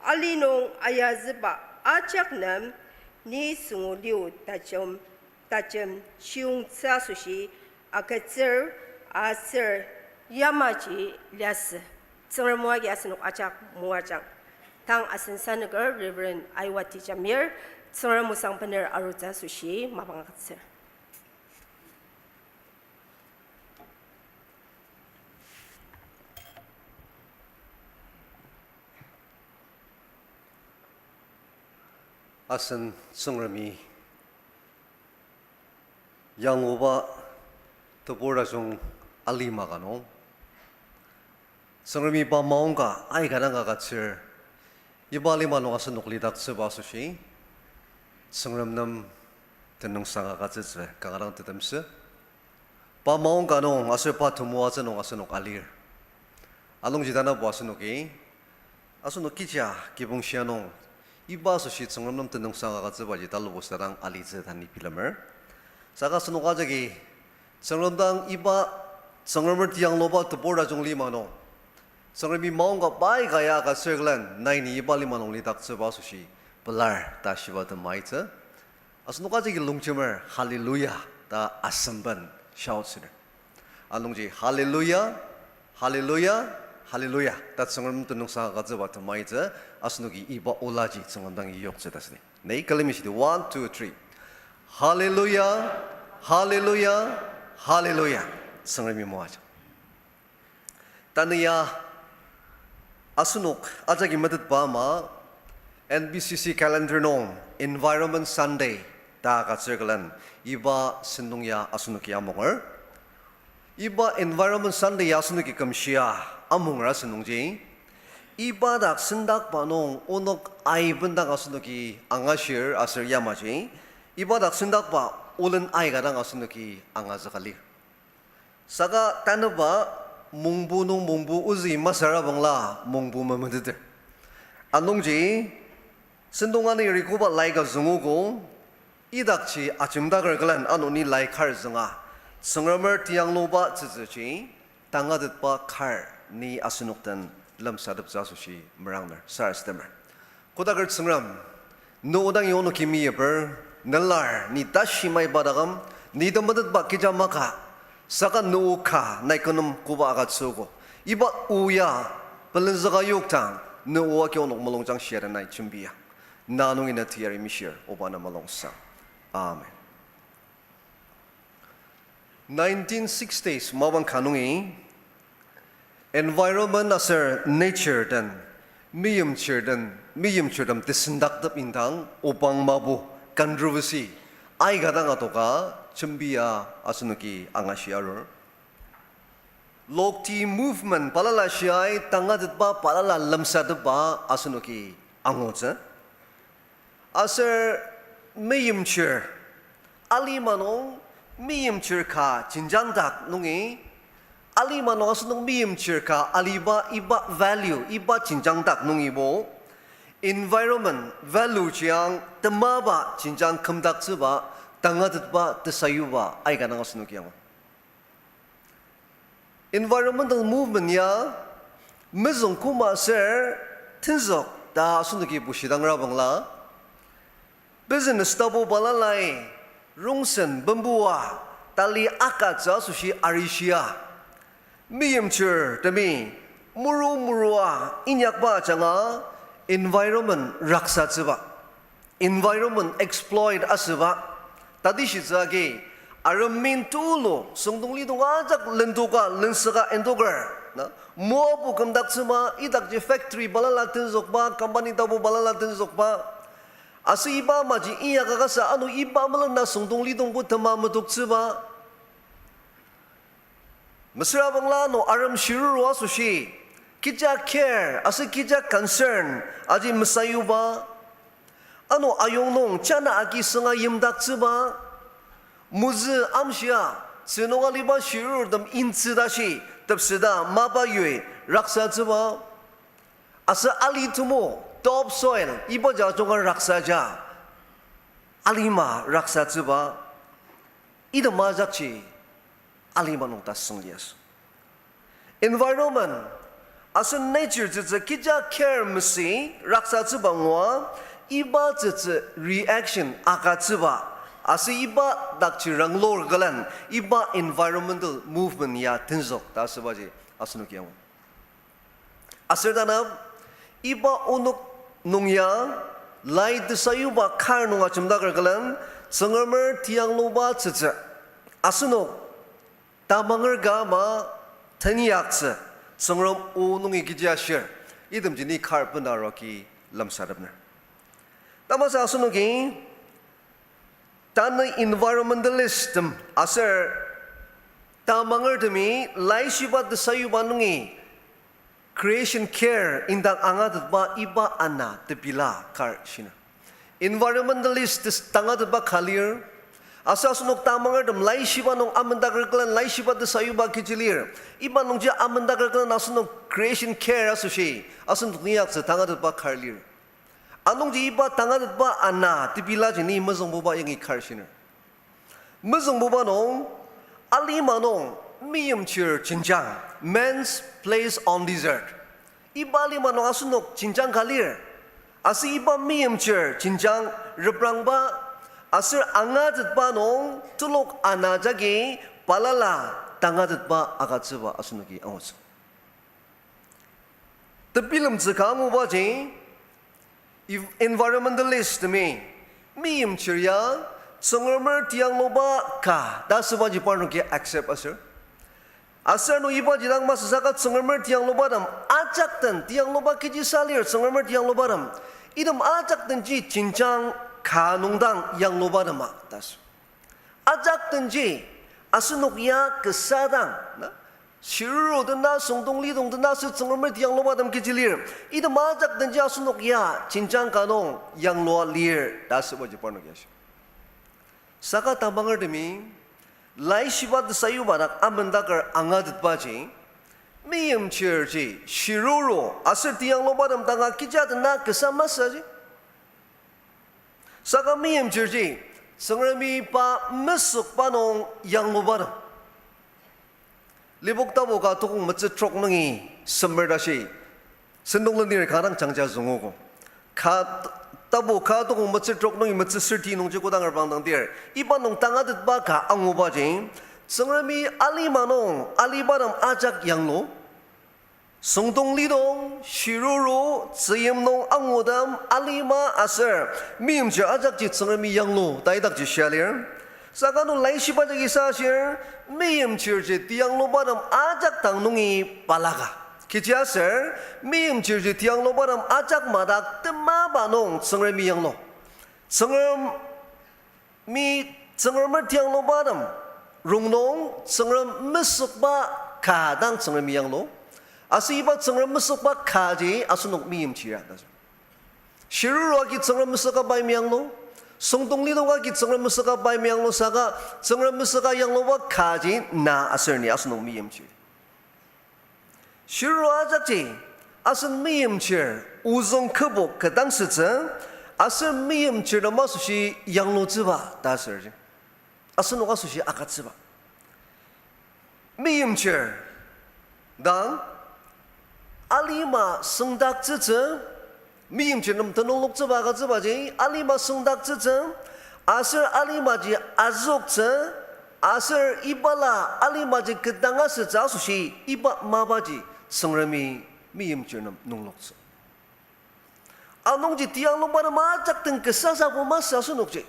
ali nung ayazüba ajak nem, ni süngu liu tajem, tajem chiyongtsü asoshi agütsür, aser yamaji liasü. Tsüngrem o agi asenok ajak moajang. Tang asen sanüker Reverend Aiwati Jamir, Tsüngrem osang bener arutsü asoshi mapang agütsür. Asen Tsüngremi yangluba tebur tajung alima ka nung, Tsüngremi pa maongka aika dang agütsür, iba alima nung asenok lidaktsüba asoshi Tsüngrem nem tenüngsang agütsütsü kanga dang tetemsü. Pa maongka nung aser pa temoatsü nung asenok alir. Anungji tanabo asenoki, asenok kecha kibong shia nung, iba asoshi Tsüngrem nem tenüngsang agütsübaji talubo südang alitsü ta ni bilemer. Saka asenok ajaki Tsüngrem dang iba Tsüngremer tiyangluba tebur tajung lima nung, Tsüngremi maongka pai ka ya agütsür külen nai ni iba lima nung lidaktsüba asoshi pelar ta shiba temaitsü. Asenok ajaki longjemer Hallelujah ta asemben shout süner. Anungji Hallelujah, Hallelujah, Hallelujah ta Tsüngrem tenüngsang agütsüba temaitsü, asenoki iba olaji Tsüngrem dangi yoktsü ta südi. Nai külemi shidi, one, two, three. Hallelujah, Hallelujah, Hallelujah. Tsüngremi moajang. Tanü ya asenok ajaki metetba ama N B C C calendar nung Environment Sunday ta agütsür külen iba sentong ya asenoki amunger. Iba Environment Sunday ya asenoki kümshia amunger asünungji, iba dak sendakba nung onok aibendang asenoki angashir aser yamaji, iba dak sendakba olen aika dang asenoki angazüka lir. Saka tanüba mongbu nung mongbu ozü masara bangla mongbu memeteter. Anungji, sentong ani rikoba lai ka züngogo, idakji ajemdaker külen ano ni lai kar zünga, Tsüngremer tiyangluba tsütsüji, tangatetba kar ni asenok den lemsateptsü asoshi merangner sarasademer. Kodaker Tsüngrem, ne odangi onoki meyiper, nelar, ni tashi maiba taküm, ni temetetba kecha maka, saka ne o ka nai kü nem koba agütsüogo. Iba o ya, pelenzüka yokdang, ne o agi onok mulungjang shia ta nai jembia. Na nungi na teyari mishir, oba na mulungsang. Amen. Nineteen sixties mapang ka nungi environment aser nature den, meimchir den, meimchirtem tesendaktep indang obang mapu controversy aika dang adoka jembia asenoki angashi arur. Lokti movement balala shiai tangatetba balala lemsatepba asenoki angutsü. Aser meimchir, alima nung meimchir ka jenjangdak nungi, alima nung asenok meimchir ka aliba iba value, iba jenjangdak nungibo, environment value jiang temaba jenjang kümdaktsüba, tangatetba tesayuba aika dang asenoki angu. Environmental movement ya mezüng koma ser tenzük ta asenoki bushidangra bangla, business tapu balalai rongsen bembua tali akatsü asoshi arishia, meimchirtemi muru murua inyakba ajanga environment raksatsüba, environment exploit asüba, tatishitsü agi, arem min tulu süngdong lidong ajak lendoka, lensüka endoker, na, moapu kümdaktsüba, idakji factory balala tenzükba, company tapu balala tenzükba, aser iba amaji inyaka kasa ano iba melena süngdong lidongbo tema metoktsüba. Mesüra bangla ano arem shiruru asoshi, kecha care aser kecha concern aji mesayuba. Ano ayong nung chana agi sünga yimdaktsüba. Mozü amshia, tsünung aliba shirurutem intsü tashi, tepseta mapa yui raksatsüba. Aser ali temo, top soil, iba ja ajunga raksaja, alima raksatsüba, item ajakji alima nung tasüng liasü. Environment aser nature tsütsü kecha care masü raksatsüba ngua, iba tsütsü reaction agütsüba, aser iba dakji ranglur külen iba environmental movement ya tenzük ta asübaji asenoki angu. Aser tanü, iba onok nung ya, lai tesayuba kar nung ajemdaker külen, Tsüngremer tiyangluba tsütsü, asenok tamanger ka ama tenyaktsü, Tsüngrem o nungi kechi ashir, itemji ni kar bena aruogi lemsatepner. Tamasa asenoki, tanü environmentalist tem aser tamangertemi laishiba tesayuba nungi creation care indang angatetba iba ana tepela kar shiner. Environmentalist tes-, tangatetba ka lir. Aser asenok tamangertem laishiba nung amendaker külen laishiba tesayuba kechi lir. Iba nungji amendaker külen asenok creation care asoshi asenok inyaktsü tangatetba kar lir. Anungji iba tangatetba ana tepelaji ni mezüngbuba yangi kar shiner. Mezüngbuba nung, alima nung meimchir jenjang, man's place on this earth. Iba alima nung asenok jenjang ka lir. Aser iba meimchir jenjang reprangba, aser angatetba nung telok ana jagi balala tangatetba agütsüba asenoki angutsü. Tebilemtsü ka angubaji, ev-, environmentalist temi, meimchir ya, Tsüngremer tiyangluba ka ta asübaji parnoki accept asür. Aser ano ibaji dang masü saka Tsüngremer tiyanglubatem ajak den tiyangluba kechisa lir Tsüngremer tiyanglubatem. Item ajak denji jenjang ka nung dang yanglubatem a ta asü. Ajak denji asenok ya kasa dang, na, shiruru dena, süngdong lidong dena aser Tsüngremer tiyanglubatem kechi lir. Item ajak denji asenok ya jenjang ka nung yanglua lir ta asübaji parnoki ashi. Saka tamangertemi, laishiba tesayuba dak amendaker angatetbaji, meimchirji, shiruru, aser tiyanglubatem danga kecha dena kasa masüji. Saka meimchirji, Tsüngremi pa mesükba nung yanglubatem. Lipok tapu ka tokong metsü trok nungi semer tashi, Sentong lenir kanga dang jangja züngogo. Ka, tapu ka tokong metsür trok nungi metsür sürti nungji kodang arbang dang dir, iba nung tangatetba ka angubaji, Tsüngremi alima nung alibatem ajak yanglu, süngdong lidong, shiruru, tzüyim nung angutem, alima aser meimchir ajakji Tsüngremi yanglu ta idakji shia lir. Saka ano laishiba jagi sa ashir, meimchirji tiyanglubatem ajak dang nungi balaka. Kechiaser, meimchirji tiyanglubatem ajak madak temaba nung Tsüngremi yanglu. Tsüngrem, mi, Tsüngremer tiyanglubatem rongnung Tsüngrem mesükba ka dang Tsüngremi yanglu. Aser iba Tsüngrem mesükba kaji asenok meimchir ta. Shiruru agi Tsüngrem mesüka pai meyanglu. Süngdong lidong agi Tsüngrem mesüka pai meyanglu saka Tsüngrem mesüka yangluba kaji na aser ni asenok meimchir. Shiruru ajakji, asen meimchir, ozüng kübok ketdangsütsü, aser meimchir nem asoshi yanglutsüba ta asürji. Asenok asoshi agütsüba. Meimchir dang alima süngdaktsütsü, meimchir nem tenüng loktsüba agütsübaji, alima süngdaktsütsü, aser alimaji azüktsü, aser ibala alimaji ketdang asütsü asoshi iba mapaji Tsüngremi meimchir nem nungloktsü. Anungji tiyanglubatem ajak den kesasabo masü asenokji.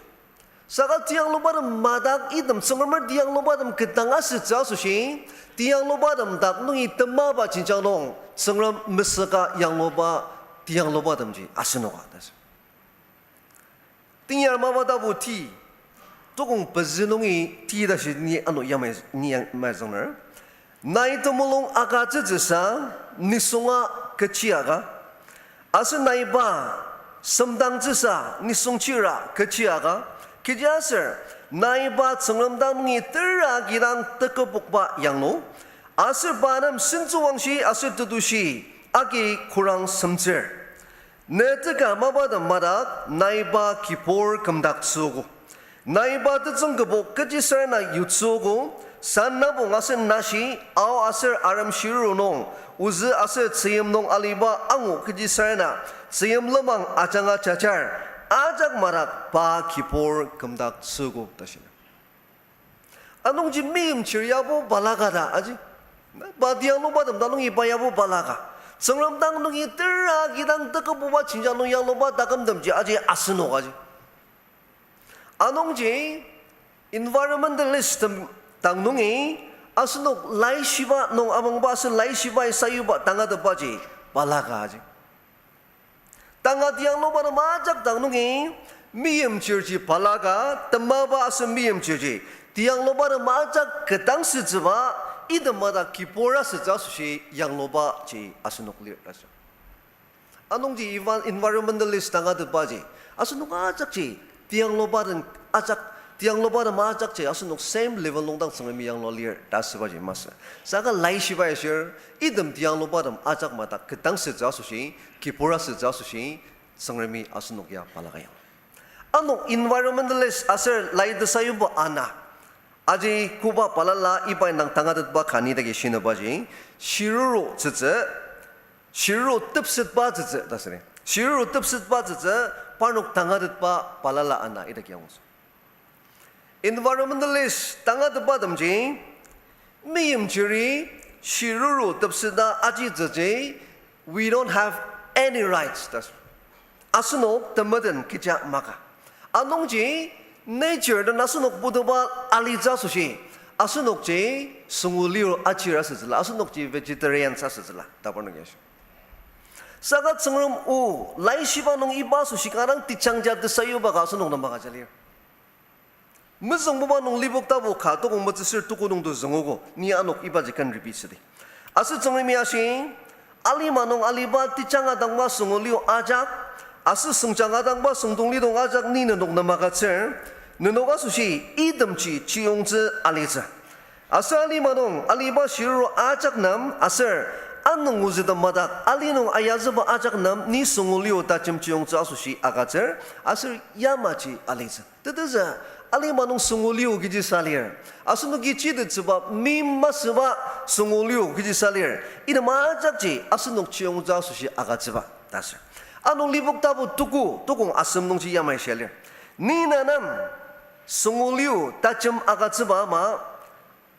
Saka tiyanglubatem madak item Tsüngremer tiyanglubatem ketdang asütsü asoshi, tiyanglubatem dak nungi temaba jenjang nung Tsüngrem mesüka yangluba tiyanglubatemji asenoka ta asür. Teyar mapa tapu ti, tokong pezü nungi ti tashi ni ano yamai, ni yamai züngner. Nai temulung agütsütsüsa nisunga kechi aka, aser nai pa semdangtsüsa nisung chira kechi aka, kechiaser nai pa Tsüngrem dang nungi tera kidang tekübokba yanglu, aser pa nem sentsüwangshi aser tetushi agi korang semtsür. Ne teka mapatem madak nai pa kibur kümdaktsüogo. Nai pa tetsüng kübok kechisarena yutsüogo, san nabung aser nashi, ao aser arem shiruru nung, ozü aser tzüyim nung aliba angu kechisarena, tzüyim lenmang ajanga jajar, ajak madak pa kibur kümdaktsüogo ta shina. Anungji meimchir yabo balaka ta aji. Na, pa tiyanglubatem dang nungi pa yabo balaka. Tsüngrem dang nungi tera kidang tekübuba jenjang nung yangluba takümtemji aji asenok aji. Anungji environmentalist tem dang nungi asenok laishiba nung amangba aser laishibai sayuba tangatetbaji balaka aji. Tanga tiyanglubatem ajak dang nungi meimchirji balaka, temaba aser meimchirji tiyanglubatem ajak ketdangsütsüba, item madak kibur asütsü asoshi yanglubaji asenok lir ta asür. Anungji envi-, environmentalist tangatetbaji asenok ajakji tiyanglubatem ajak, tiyanglubatem ajakji asenok same level nung dang Tsüngremi yanglua lir ta asübaji masü. Saka laishibai ashir, item tiyanglubatem ajak madak ketdangsütsü asoshi, kibur asütsü asoshi, Tsüngremi asenok ya balaka yang. Ano environmentalist aser lai tesayuba ana, aji koba balala iba indang tangatetba ka ni dagi shinabaji, shiruru tsütsü, shiruru tepsetba tsütsü ta süri. Shiruru tepsetba tsütsü, parnok tangatetba balala ana idaki angutsü. Environmentalist tangatetbatemji, meimchiri shiruru tepseta ajitsüji, we don't have any rights ta. Asenok temeten kecha maka. Anungji nature den asenok putuba alitsü asoshi, asenokji sünguli ajir asütsüla, asenokji vegetarians asütsüla ta parnok ya ashi. Saka Tsüngrem o, laishiba nung iba asoshi kanga dang tejangja tesayuba ka asenok nem maka ja lir. Mezüngbuba nung Lipok tapu ka tokong metsüsür tuku nung to züngogo, ni anok ibaji ken repeat südi. Aser Tsüngremi ashi, alima nung aliba tejanga dangba süngulio ajak, aser süngjanga dangba süngdonglidong ajak ni nenok nem agütsür, nenok asoshi itemji chiyongtsü alitsü. Aser alima nung aliba shiruru ajak nem aser anung ozütem madak ali nung ayazüba ajak nem ni süngulio tajemchiyongtsü asoshi agütsür, aser yamaji alitsü. Tetezü, Alima nung süngoliu kechi sa lir. Asenoki chitettsüba meim masüba süngoliu kechi sa lir. Item ajakji asenok chiyongtsü asoshi agütsüba ta asür. Ano Lipok tapu tuku, tukong asem nungji yamai shia lir. Ni nenem süngoliu tajem agütsüba ama,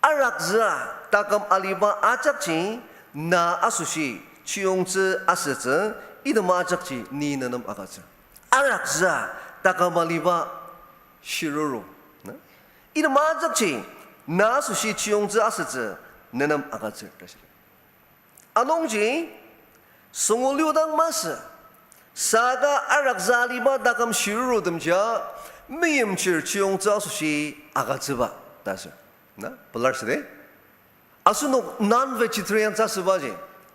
arakzüa taküm aliba ajakji na asoshi chiyongtsü asütsü, item ajakji ni nenem agütsür. Arakzüa taküm aliba shiruru. Na? Item ajakji na asoshi chiyongtsü asütsü nenem agütsür ta shia. Anungji, süngoliu dang masü, saka arakzüa aliba taküm shirurutemjia, meimchir chiyongtsü asoshi agütsüba ta asür. Na, pelar südi? Asenok non-vegetarian ta asübaji,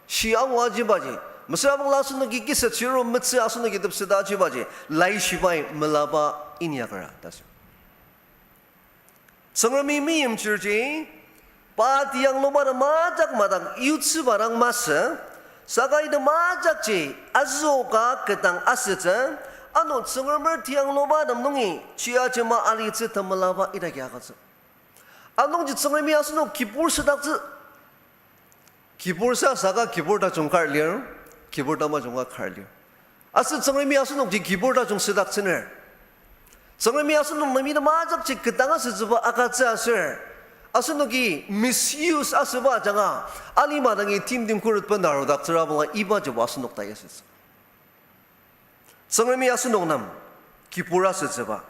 shi angu ajibaji, mesüra bangla asenoki kisa shiruru metsü asenoki tepseta ajibaji, Laishibai melaba inyakra ta asür. Tsüngremi meimchirji, pa tiangluba dang majak madang yutsüba dang masü, saka item ajakji azüoka ketdang asütsü, ano Tsüngremer tiangluba tem nungi chiajema alitsü temelaba idaki agütsü. Anungji Tsüngremi asenok kibur südaktsü. Kibur sa saka kibur tajung kar lir, kibur tamajunga kar lir. Aser Tsüngremi asenokji kibur tajung südaktsüner. Tsüngremi asenok nem item ajakji ketdang asütsüba agütsü aser, asenoki misuse asüba ajanga, alima dangi timtem khuret bena arudaktsüra bangla ibajibo asenok ta yasütsü. Tsüngremi asenok nem kibur asütsüba,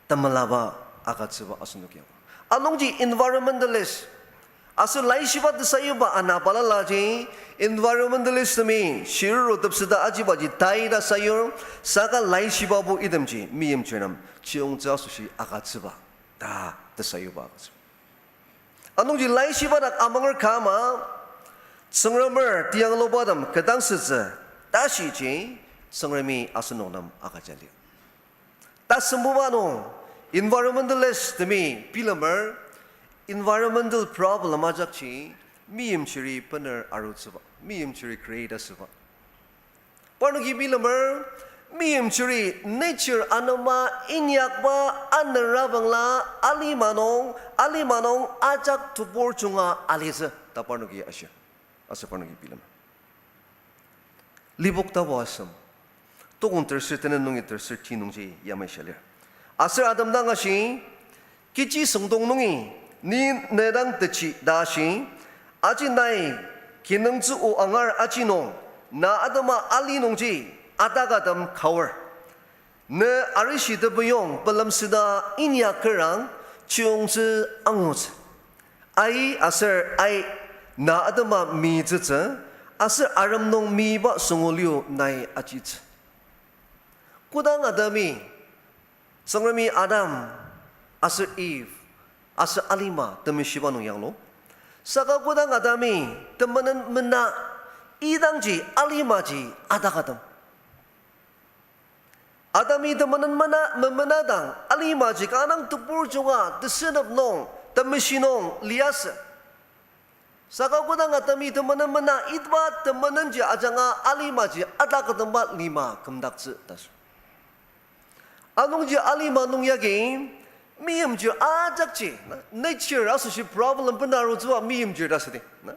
temelaba agütsüba asenok ya. Anungji environmentalist, aser Laishiba tesayuba ana balalaji, environmentalist temi shiruru tepseta ajibaji tai ta sayur, saka Laishibabo itemji meimchir nem chiyongtsü asoshi agütsüba ta tesayuba agütsüba. Anungji Laishiba dak amanger ka ama, Tsüngremer tiangluba tem ketdang sütsü tashiji, Tsüngremi asenok nem agüja lir. Tasembuba nung environmentalist temi bilemer, environmental problem ajakji meimchiri bener arutsüba, meimchiri create asüba. Parnoki bilemer, meimchiri nature anema inyakba anera bangla alima nung, alima nung ajak tebur junga alitsü ta parnoki ashir. Aser parnoki bilemer. Lipok tapu asem, tokong terser tenet nungi terser ti nungji yamai shia lir. Aser Adam dang ashi, kechi süngdong nungi ni ne dang techi ta ashi, aji nai kinungtsü o angar aji nung, na atema ali nungji atakatem kaor. Ne arishi tepeyong pelemsüda inyakerang chiyongtsü angutsü. Ai aser ai na atema mitsütsü, aser arem nung miba süngoliu nai ajitsü. Kodang Adami, Tsüngremi Adam aser Eve aser alima temeshiba nung yanglu, saka kodang Adami temenen mena, idangji alimaji atakatem. Adami temenen mena, memena dang, alimaji kanga tebur junga tesünep nung, temeshi nung liasü. Saka kodang Adami temenen mena, iba temenenji ajanga alimaji atakatemba lima kümdaktsü ta asür. Anungji alima nung yagi, meimchir ajakji, na, nature asoshi problem bena arutsüba meimchir ta südi, na.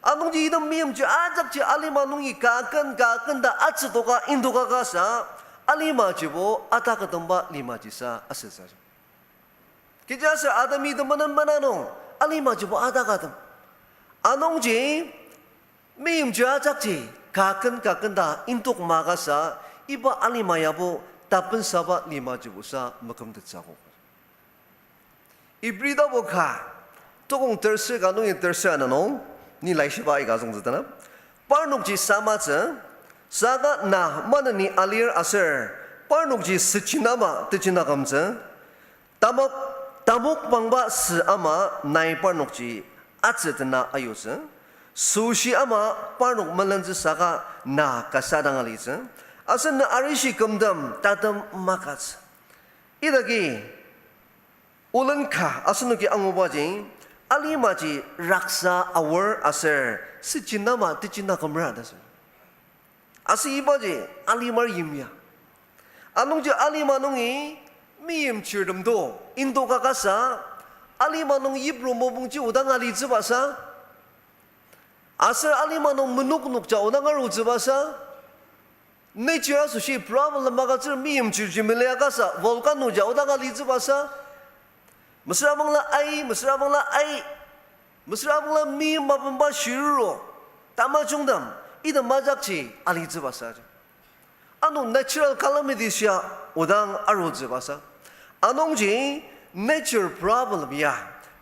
Anungji item meimchir ajakji alima nungi kaken kaken ta atsütoka indoka kasa, alimajibo atakatemba limajisa asütsü. Kechiaser Adami temenen mena nung alimajibo atakatem. Anungji meimchir ajakji kaken kaken ta indok makasa, iba alima yabo tapensaba limajibosa mekümtettsü akok. Ibri tapu ka, tokong terser ka nungi terser ana nung, ni Laishiba aika züngtsü tanü. Parnokji samatsü, saka na maneni alir aser, parnokji süchin ama techin akümtsü, tamok, tamok pangba sü ama nai parnokji atsü tena ayutsü, süshi ama parnok melentsü saka na kasa dang alitsü, aser na arishi kümtem tatem makatsü. Idaki, olen ka asenoki angubaji, alimaji raksa aor aser süchin ama techin akümra ta sü. Aser ibaji alimar yimya. Anungji alima nungi Meimchirtem to, indo ka kasa, alima nung yipru mopungji odang alitsübasa, aser alima nung menok nokja odang arutsübasa, nature asoshi problem agütsür meimchirji melia kasa, volcano ja odang alitsübasa, mesüra bangla ai, mesüra bangla ai, mesüra bangla meim mapangba shiruru, tamajungtem, item ajakji alitsübasa. Ano natural calamity shia odang arutsübasa. Anungji nature problem ya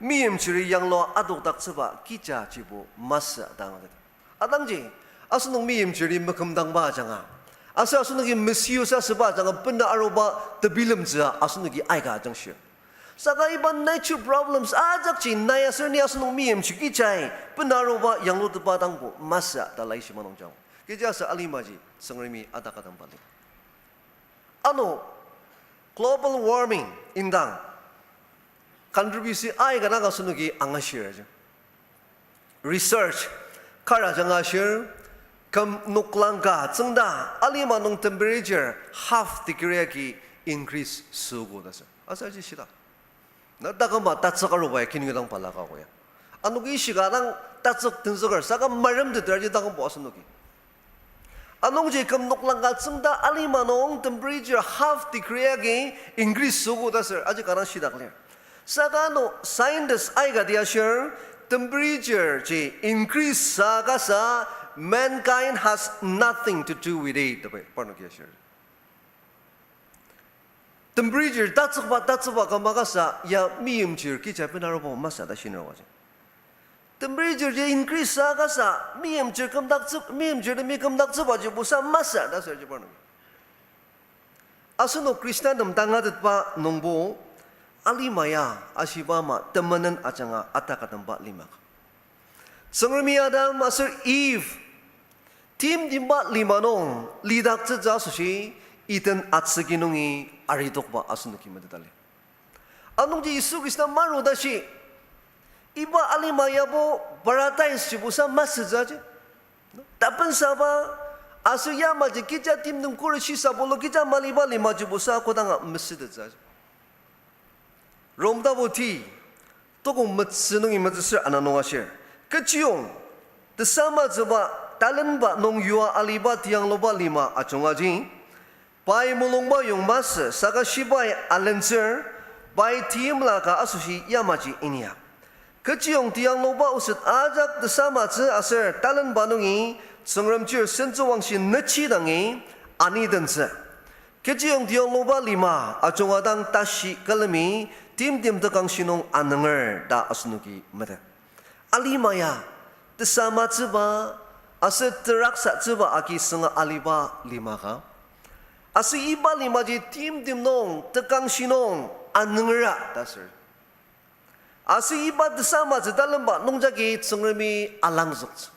meimchiri yanglua adokdaktsüba kijajibo masü dang. Atangji, asenok meimchiri mekümdangba ajanga, aser asenoki misuse asüba ajanga bena aruba tebilemtsü asenoki aika ajangshir. Saka iba nature problems ajakji nai aser ni asenok meimchir kijai bena aruba yanglutetba dangbo masü ta laishiba nung jang. Kechiaser alimaji Tsüngremi ataka dangba lir. Ano global warming indang controversy aika dang asenoki angashir aji. Research kar ajanga ashir, küm noklang ka tsüngda alima nung temperature half degree agi increase süogo ta sür. Aser aji shida. Na taküma tatsük aruba ya kinungi dang balaka ko ya. Anoki shika dang tatsük tenzüker saka maremteter aji takümbo asenoki. Anungji küm noklang ka tsüngda alima nung temperature half degree agi increase süogo ta sür aji kanga shidak lir. Saka ano scientist aikati ashir, temperature ji increase sa kasa, mankind has nothing to do with it ta parnoki ashir. Temperature tatsükba, tatsükba kama kasa ya meimchir kija bena aruba masü ta shinür aji. Temperature ji increase sa kasa meimchir kümdaktsü, meimchirtemi kümdaktsübajibo sa masü ta sür ji parnoki. Asenok Khristantem tangatetba nungbo alima ya ashiba ama temenen ajanga ataka dangba lima ka. Tsüngremi Adam aser Eve timtemba lima nung lidaktsütsü asoshi Eden atsüki nungi aridokba asenoki meteta lir. Anungji Yisu Khrista maru tashi iba alima yabo paradise jibo sa masütsü aji. Tapensaba aser yamaji kecha timtem kuri shisabulu kecha maliba lima jibo sa kodanga mesütettsü aji. Rom tapu ti, tokong metsü nungi metsüsür ana nung ashir. Kechiyong, tesamatsüba, talenba nung yua aliba tiyangluba lima ajungaji, pai mulungba yong masü saka shibai alentsür, pai teimla ka asoshi yamaji inya. Kechiyong tiyangluba oset ajak tesamatsü aser talenba nungi Tsüngrem chir sentsüwangshi nechi dangi anitentsü. Kechiyong tiyangluba lima ajunga dang tashi külemi timtem tekangshi nung anünger ta asenoki metet. Alima ya tesamatsüba aser teraksatsüba agi sünga aliba lima ka. Aser iba limaji timtem nung tekangshi nung anüngera ta sür. Aser iba tesamatsü talenba nungjagi Tsüngremi alangzüktsü.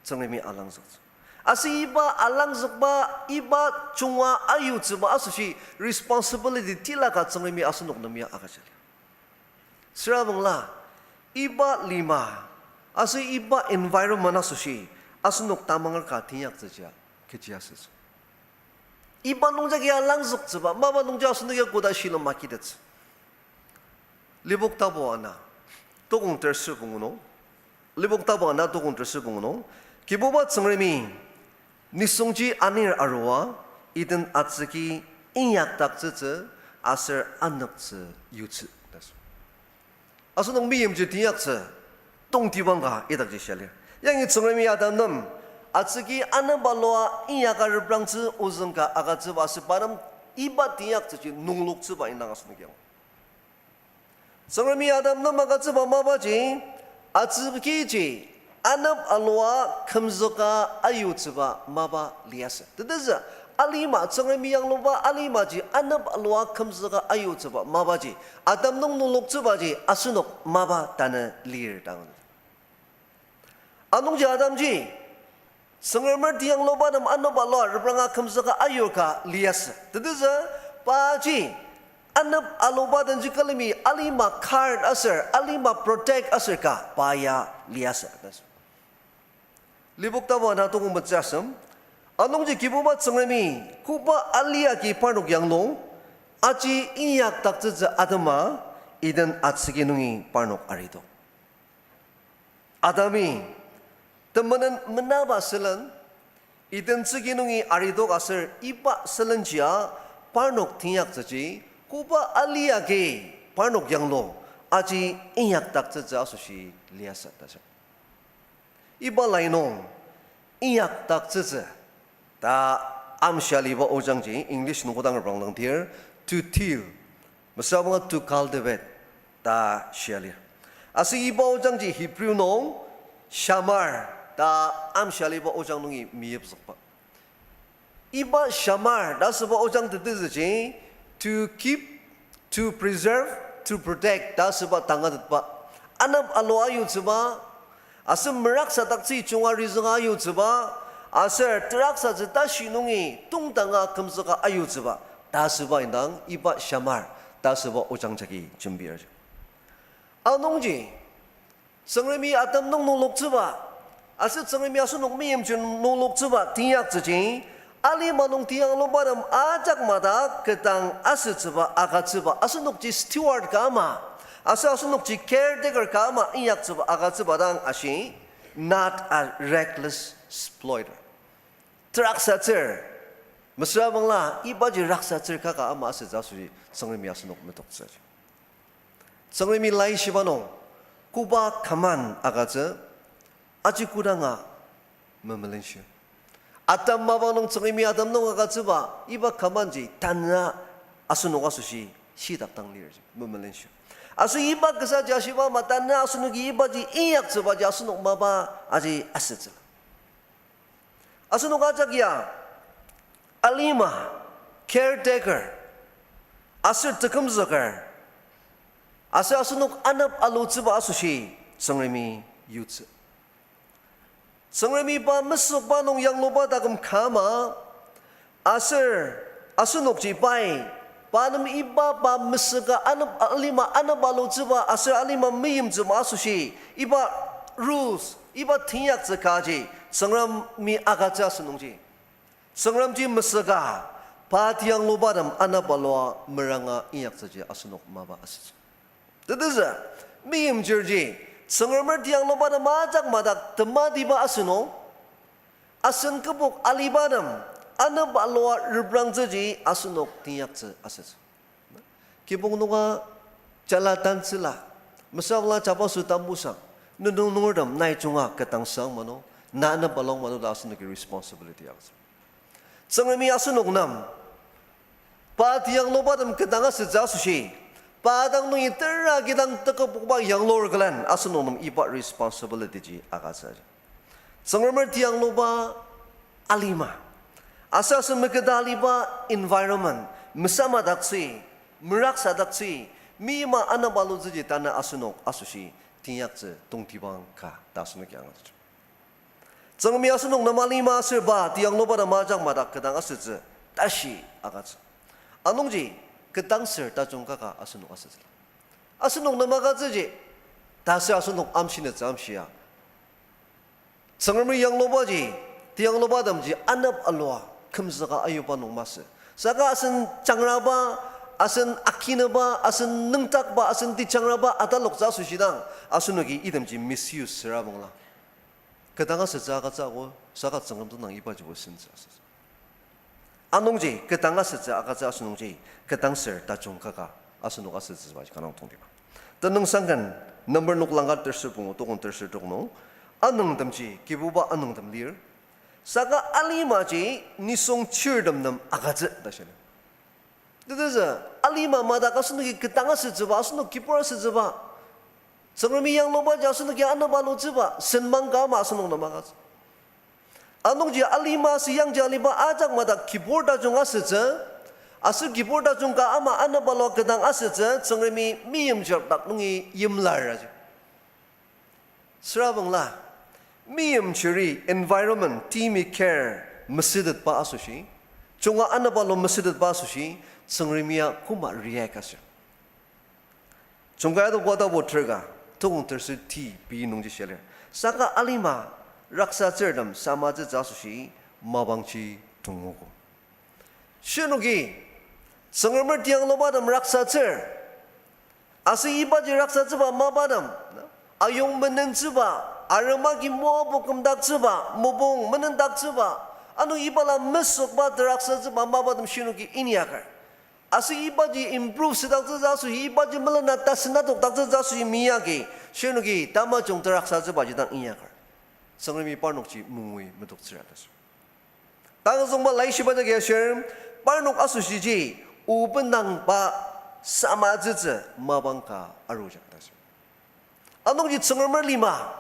Tsüngremi alangzüktsü. Aser iba alangzükba, iba junga ayutsüba asoshi responsibility tilaka Tsüngremi asenok nem ya agüja lir. Süra bangla, iba lima, aser iba environment asoshi asenok tamanger ka teinyaktsüji kechi asütsü. Iba nungjagi alangzüktsüba mapa nungji asenok ya koda shilem makitettsü. Lipok tapu ana, tokong terser pungu nung. Lipok tapu ana tokong terser pungu nung. Kibuba Tsüngremi nisungji anir arua, Eden atsüki inyakdaktsütsü aser aneptsü yutsü ta sür. Asenok meimchir teinyaktsü tongtibang ka idakji shia lir. Yangi Tsüngremi Adam nem atsüki anep alua inyaka reprangtsü ozüng ka agütsüba asüba nem iba teinyaktsüji nungloktsüba indang asenoki angu. Tsüngremi Adam nem agütsüba mapaji, atsükiji anep alua kümzüka ayutsüba mapa liasü. Tetezü, alima Tsüngremi yangluba alimaji anep alua kümzüka ayutsüba mapaji, Adam nung nungloktsübaji asenok mapa tanü lir dang. Anungji Adamji, Tsüngremer tiyangluba nem anep alua repranga kümzüka ayur ka liasü. Tetezü, paji, anep aluba denji külemi alima guard aser, alima protect aser ka pa ya liasü. Lipok tapu ana tokong metsü asem. Anungji Kibuba Tsüngremi koba ali agi parnok yanglu, Aji inyakdaktsütsü atema Eden atsüki nungi parnok aritok. Adami temenen menaba sülen, Eden tsüki nungi aritok aser iba sülenjia parnok teinyaktsüji, koba ali agi parnok yanglu aji inyakdaktsütsü asoshi liasü ta sür. Iba lai nung inyakdaktsütsü ta amshia aliba ojangji English nung kodang reprangdangdir, to till, mesüra bangla to cultivate ta shia lir. Aser iba ojangji Hebrew nung shamar ta amshia aliba ojang nungi meyipzükba. Iba shamar ta asüba ojang tetezüji, to keep, to preserve, to protect ta asüba tangatetba. Anep alu ayutsüba, aser meraksadaktsü junga rizünga ayutsüba, aser teraksatsü tashi nungi tongtanga kümzüka ayutsüba ta asüba indang iba shamar ta asüba ojang jagi jembir. Anungji, Tsüngremi Adam nung nuloktsüba, aser Tsüngremi asenok meimchir nuloktsüba teinyaktsüji, alima nung tiyanglubatem ajak madak ketdang asütsüba agütsüba, asenokji steward ka ama, aser asenokji caretaker ka ama inyaktsüba agütsüba dang ashi, not a reckless exploiter. Teraksatsür, mesüra bangla ibaji raksatsür kaka ama asütsü asoshi Tsüngremi asenok metoktsü. Tsüngremi laishiba nung, koba command agütsü, aji kodanga memelenshi. Adam mapang nung Tsüngremi Adam nung agütsüba, iba commandji tanü asenok asoshi shidak dang lir, memelenshi. Aser iba kasaji ashiba ama tanü asenoki ibaji inyaktsübaji asenok mapa aji asütsü. Asenok ajak ya alima, caretaker, aser tekümzüker, aser asenok anep alutsüba asoshi Tsüngremi yutsü. Tsüngremi pa mesükba nung yangluba taküm ka ama, aser asenokji pai, pa nem iba pa mesüka anep, alima anep alutsüba aser alima meimtsüba asoshi, iba rules, iba teinyaktsü kaji, Tsüngremi agütsü asünungji. Tsüngremji mesüka, pa tiyanglubatem anep alua meranga inyaktsüji asenok mapa asütsü. Tetezü, meimchirji, Tsüngremer tiyanglubatem ajak madak tematiba asünung, asen kübok alibatem anep alua reprangtsüji asenok teinyaktsü asütsü. Kibong nunga jala tantsüla, mesüra bangla jabaso tambusang, nenung nungertem nai junga ketdangsang mano, na anep alung mano ta asenoki responsibility agütsü. Tsüngremi asenok nem, pa tiyanglubatem ketdang asütsü asoshi, pa dang nungi tera kidang tekübokba yanglur külen asenok nem iba responsibility ji agütsü. Tsüngremer tiyangluba alima, aser asen meketa aliba environment, mesamadaktsü, meraksadaktsü, meima anep alutsüji tanü asenok asoshi teinyaktsü tongtibang ka ta asenoki angatsü. Tsüngremi asenok nem alima aser pa tiyanglubatem ajak madak ketdang asütsü tashi agütsü. Anungji ketdang ser tajung kaka asenok asütsüla. Asenok nem agütsüji, ta aser asenok amshinetsü amshia, Tsüngremer yanglubaji, tiyanglubatemji anep alua kümzüka ayuba nung masü. Saka asen jangraba, asen akinaba, asen nüngdakba, asen tejangraba ataloktsü asoshidang, asenoki itemji misuse süra bangla ketdang asütsü agütsü ako, saka Tsüngrem tenang ibajibo sentsü asütsü. Anungji ketdang asütsü agütsü asünungji, ketdang ser tajung kaka asenok asütsübaji kanga tongtiba. Tenüngsang ken number noklang ka terser pungu, tokong terser trok nung, anüngtemji Kibuba anüngtem lir, saka alimaji nisung chirtem nem agütsü ta shia lir. Tetezü, alima madak asenoki ketdang asütsüba, asenok kibur asütsüba, Tsüngremi yanglubaji asenoki anep alutsüba senmang ka ama asenok nem agütsü. Anungji alima aser yangji aliba ajak madak kibur tajung asütsü, aser kibur tajung ka ama anep alua ketdang asütsü, Tsüngremi meimchir dak nungi yimlar aji. Süra bangla, meimchiri environment timi care mesütetba asoshi, junga anep alua mesütetba asoshi, Tsüngremia koma react asür. Jungkai adokba tapu terka, tokong terser ti pei nungji shia lir. Saka alima raksatsürtem samatsütsü asoshi mapangji tongogo. Shinoki, Tsüngremer tianglubatem raksatsür. Aser ibaji raksatsüba mapatem, ayong menentsüba, arem agi moabu kümdaktsüba, mopung menendaktsüba, ano ibala mesükba teraksatsüba mapatem shinoki inyaker. Aser ibaji improve südaktsütsü asoshi, ibaji melena tasen adokdaktsütsü asoshi miyagi, shinoki tamajung teraksatsübaji dang inyaker. Tsüngremi parnokji mungui metoktsür ta sür. Tang züngba laishiba jagi ashir, parnok asoshiji, obendangba samatsütsü mapang ka arujang ta sür. Anungji Tsüngremer lima,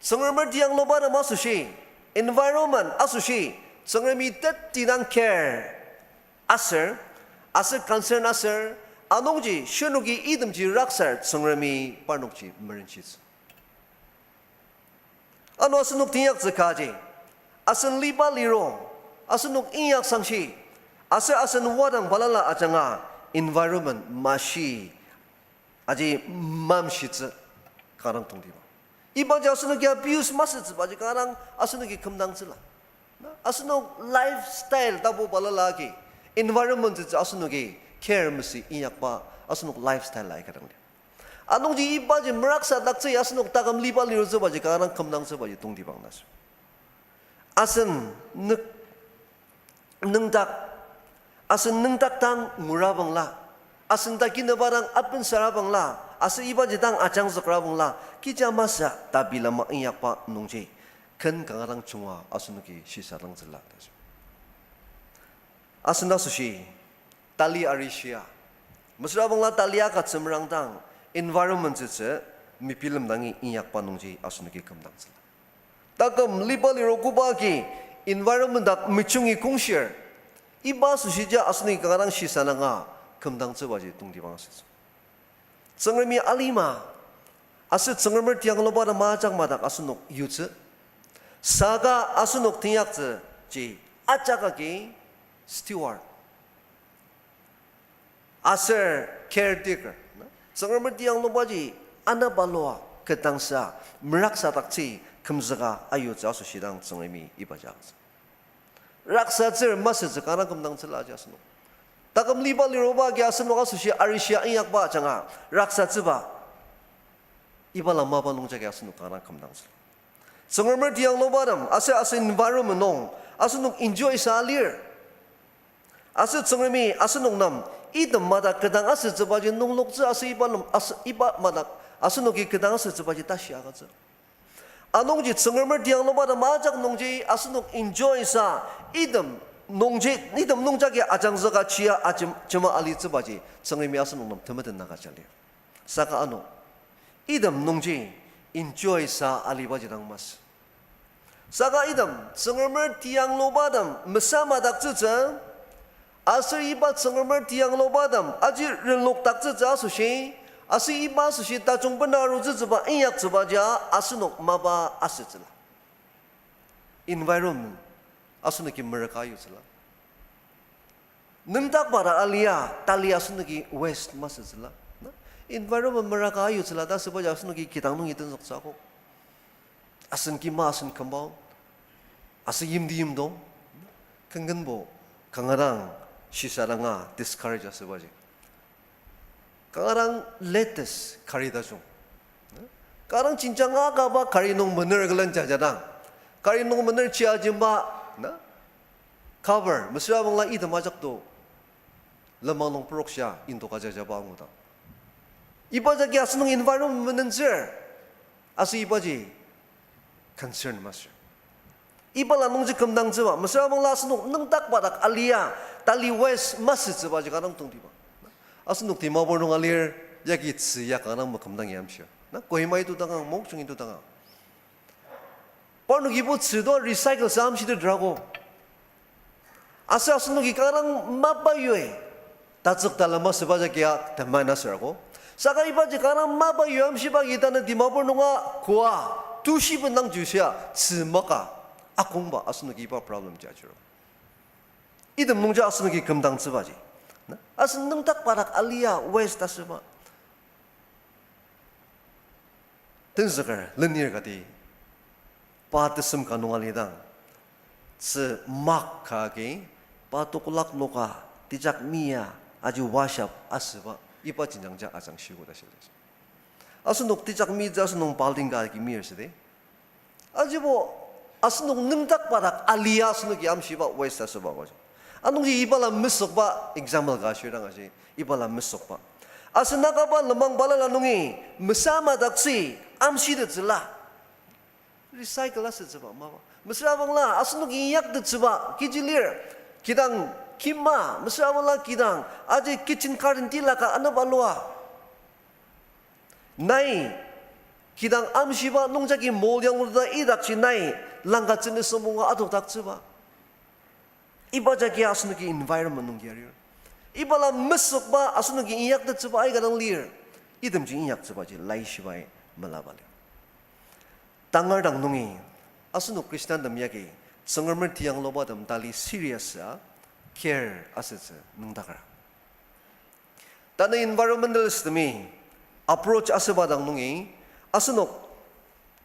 Tsüngremer tianglubatem asoshi, environment asoshi, Tsüngremi tetidang care aser, aser concern aser, anungji shinoki itemji raksar Tsüngremi parnokji merenshitsü. Ano asenok teinyaktsü kaji, asen liba liro, asenok inyak sangshi, aser asen wadang balala ajanga environment mashi, aji mamshitsü kanga tongtibang. Ibaji asenoki abuse masütsübaji kanga asenoki kümdangtsüla. Na, asenok lifestyle tapu balala agi, environment tsütsü asenoki care masü inyakba asenok lifestyle aika dang lir. Anungji ibaji meraksadaktsü ya asenok taküm liba lirutsübaji kanga kümdangtsübaji tongtibang ta sür. Asen nük-, nüngdak, asen nüngdak dang ngurabangla, asen takinüba dang apensarabangla, aser ibaji dang ajangzükrabangla, kecha masü tabilema inyakba nungji, ken kanga dang junga asenoki shisadangtsüla ta sür. Asen asoshi, tali arishia. Mesüra bangla tali agütsü merangdang, environment tsütsü, mebilemdangi inyakba nungji asenoki kümdangtsüla. Taküm liba liro koba agi, environment dak mejungi kongshir, iba asoshiji asenoki kanga dang shisadanga kümdangtsübaji tongtibang asütsü. Tsüngremi alima, aser Tsüngremer tiangluba dang majak madak asenok yutsü. Saka asenok teinyaktsüji ajak agi steward aser caretaker. Tsüngremer tianglubaji anabalua ketdangsüa meraksadaktsü kümzüka ayutsü asoshi dang Tsüngremi ibaji aktsü. Raksatsür masütsü kanga kümdangtsüla ji asenok. Taküm liba liroba agi asenok asoshi arishia inyakba ajanga raksatsüba. Iba la mapa nungjagi asenok kanga kümdangtsüla. Tsüngremer tianglubatem, aser asen environment nung, asenok enjoy sa lir. Aser Tsüngremi asenok nem, item madak ketdang asütsübaji nungloktsü aser iba nem, as-, iba madak, asenoki ketdang asütsübaji tashi agütsü. Anungji Tsüngremer tianglubatem ajak nungji asenok enjoy sa, item nungji, item nungjagi ajangzüka chia ajema alitsübaji Tsüngremi asenok nem temeten agüja lir. Saka ano, item nungji enjoy sa alibaji dang masü. Saka item Tsüngremer tianglubatem mesamadaktsütsü, aser iba Tsüngremer tianglubatem aji renlokdaktsütsü asoshi, aser iba asoshi tajung bena arutsütsüba inyaktsübaji asenok mapa asütsüla. Environment asenoki merüka ayutsüla. Nüngdakba dak alia, tali asenoki waste masütsüla. Na, environment merüka ayutsüla ta asübaji asenoki kidang nungi tenzüktsü akok. Asen kima, asen compound, asen yimti yimdong, kenkenbo kanga dang shisadanga discourage asübaji. Kanga dang latest kari tajung. Kanga dang jenjang akaba kari nung mener külen jajadang. Kari nung mener chia jimba, na? Cover, mesüra bangla item ajak to lenmang nung perokshia indoka jajaba angudang. Iba jagi asenok environment menentsür. Aser ibaji concern masür. Iba la nungji kümdangtsüba, mesüra bangla asenok nüngdakba dak alia, tali waste masütsübaji kanga tongtibang. Asenok Dimapur nung alir, yagi tzü ya kanga mekümdang yamshir. Na, Kohima itu tangang, Mokokchung itu tangang. Parnoki ibo tzü to recycle sa amshiteter ako. Aser asenoki kanga mapa yua, tatsük talema süba jagi a teman aser ako. Saka ibaji kanga mapa yua amshiba agi tanü Dimapur nunga koa, tushi bendang jusia, tzü maka, akongba asenoki iba problem ji ajuru. Item nungji asenoki kümdangtsübaji. Na, asen nüngdakba dak alia waste asüba. Tenzüker lenir kati, pa tesem ka nung alidang, tzü mak ka agi, pa tokolak loka Tejak mi ya, aji wash up asüba, iba jenjangja ajangshiko ta shilajang. Asenok tejak mitsü asenok balting ka agi mir südi. Ajibo, asenok nüngdakba dak alia asenoki amshiba waste asüba ko. Anungji ibala mesükba example ka shirang ashi, ibala mesükba. Asen Nagaba lenmang balala nungi, mesama dakji, amshitettsüla. Recycle asütsüba mapa. Mesüra bangla, asenoki inyaktettsüba, kechi lir. Kidang kima, mesüra bangla kidang, aji kitchen garden tilaka anaba lua. Nai, kidang amshiba nungjagi mold yangluda idakji nai, langka tsüni sümunga adokdaktsüba. Iba jagi asenoki environment nung yarir. Ibala mesükba asenoki inyaktettsüba aika dang lir. Itemji inyaktsübaji laishibai melaba lir. Tangar dang nungi, asenok Christian tem yagi, Tsüngremer tiyanglubatem tali serious a, care asütsü nüngdakra. Tanü environmentalist temi approach asüba dang nungi, asenok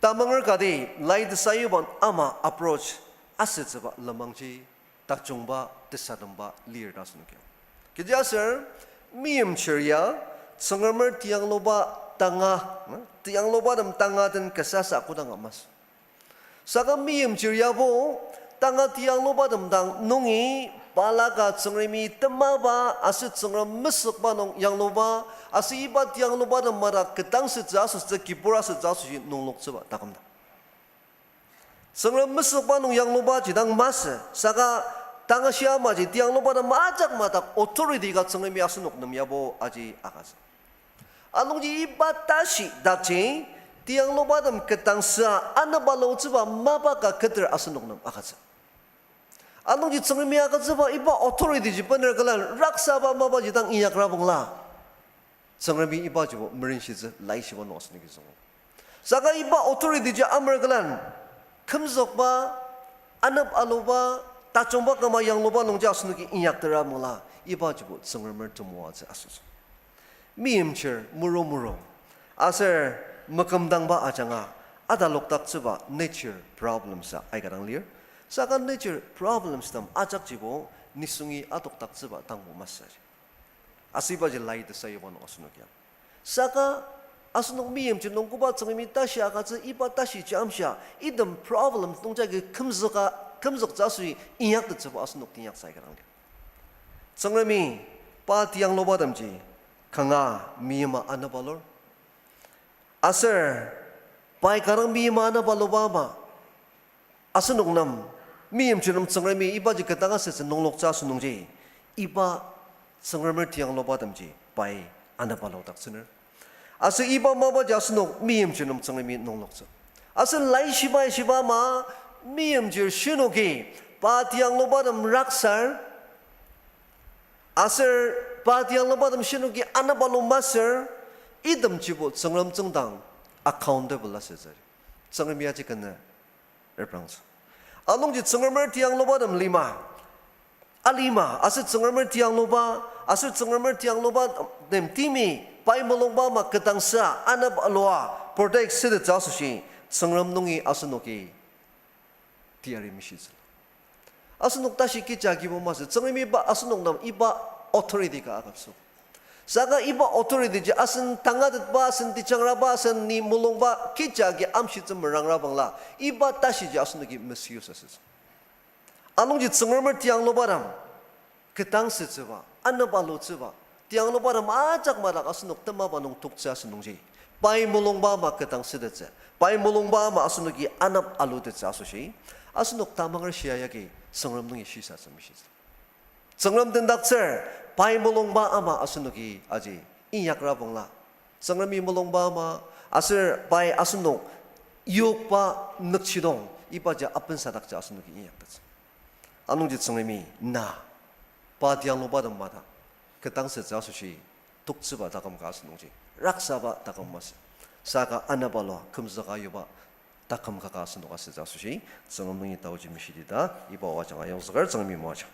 tamanger kati lai tesayuban ama approach asütsüba lenmangji tajungba tesademba lir ta asenoki. Kechiaser, meimchir ya, Tsüngremer tiyangluba tanga, tiyanglubatem tanga den kasasa kodanga masü. Saka meimchir yabo, tanga tiyanglubatem dang nungi, balaka Tsüngremi temaba, aser Tsüngrem mesükba nung yangluba, aser iba tiyanglubatem mada ketdangsütsü asütsü kibur asütsü asoshi nungloktsüba taküm dang. Tsüngrem mesükba nung yangluba ji dang masü, saka tanga shi amaji tiyanglubatem ajak madak authority ka Tsüngremi asenok nem yabo aji agütsü. Anungji iba tashi dakji, tiyanglubatem ketdangsüa anaba lutsüba mapa ka keter asenok nem agütsü. Anungji Tsüngremi agütsüba iba authority ji bener külen raksaba mapaji dang inyakra bangla, Tsüngremi ibajibo merenshitsü laishiba nung asenoki züngo. Saka iba authority ji amer külen, kümzükba, anep aluba, tajungba küma yangluba nungji asenoki inyaktera mangla, ibajibo Tsüngremer temoatsü asütsü. Meimchir muru muru, aser mekümdangba ajanga, atalokdaktsüba nature problems a aika dang lir. Saka nature problems tem ajakjibo nisungi adokdaktsüba tangbo masü. Asübaji lai tesayuba nung asenokia. Saka asenok meimchir nung koba Tsüngremi tashi agütsü iba tashiji amshia, item problem nungjagi kümzüka, kümzüktsü asüi inyaktettsüba asenok teinyaksa aika dang lir. Tsüngremi pa tiyanglubatemji kanga meima anep alur. Aser pai kanga meima anep aluba ama, asenok nem, meimchir nem Tsüngremi ibaji ketdang asütsü nungloktsü asünungji, iba Tsüngremer tiyanglubatemji pai anep aludaktsüner. Aser iba mapaji asenok meimchir nem Tsüngremi nungloktsü. Aser laishibai shiba ama, meimchir shinoki pa tiyanglubatem raksar, aser pa tiyanglubatem shinoki anep alu masür, itemjibo Tsüngrem tsüngdang accountable asütsü. Tsüngremi aji kenü reprangtsü. Anungji Tsüngremer tiyanglubatem lima, alima, aser Tsüngremer tiyangluba, aser Tsüngremer tiyanglubatem timi, pai mulungba ama ketdangsüa, anep alua, protect sütettsü asoshi, Tsüngrem nungi asenoki teyari mishitsü. Asenok tashi kecha kibo masü, Tsüngremi pa asenok nem iba authority ka agütsü. Saka iba authority ji asen tangatetba, asen tejangraba, asen ni mulungba kecha agi amshitsü merangra bangla, iba tashiji asenoki misuse asütsü. Anungji Tsüngremer tiyanglubatem ketdangsütsüba, anep alutsüba, tiyanglubatem ajak madak asenok temaba nung toktsü asünungji, pai mulungba ama ketdang sütettsü, pai mulungba ama asenoki anep alutettsü asoshi, asenok tamanger shia yagi Tsüngrem nungi shisatsü mishitsü. Tsüngrem tendaktsür, pai mulungba ama asenoki aji inyakra bangla, Tsüngremi mulungba ama, aser pai asenok yokba nükjidong, ibaji apensadaktsü asenoki inyaktettsü. Anungji Tsüngremi na, pa tiyanglubatem madak ketdang sütsü asoshi, toktsüba taküm ka asünungji, raksaba taküm masü. Saka anep alua kümzüka yuba taküm kaka asenok asütsü asoshi, Tsüngrem nungi taoji mishidi ta, iba o ajanga ayongzüker Tsüngremi moajang.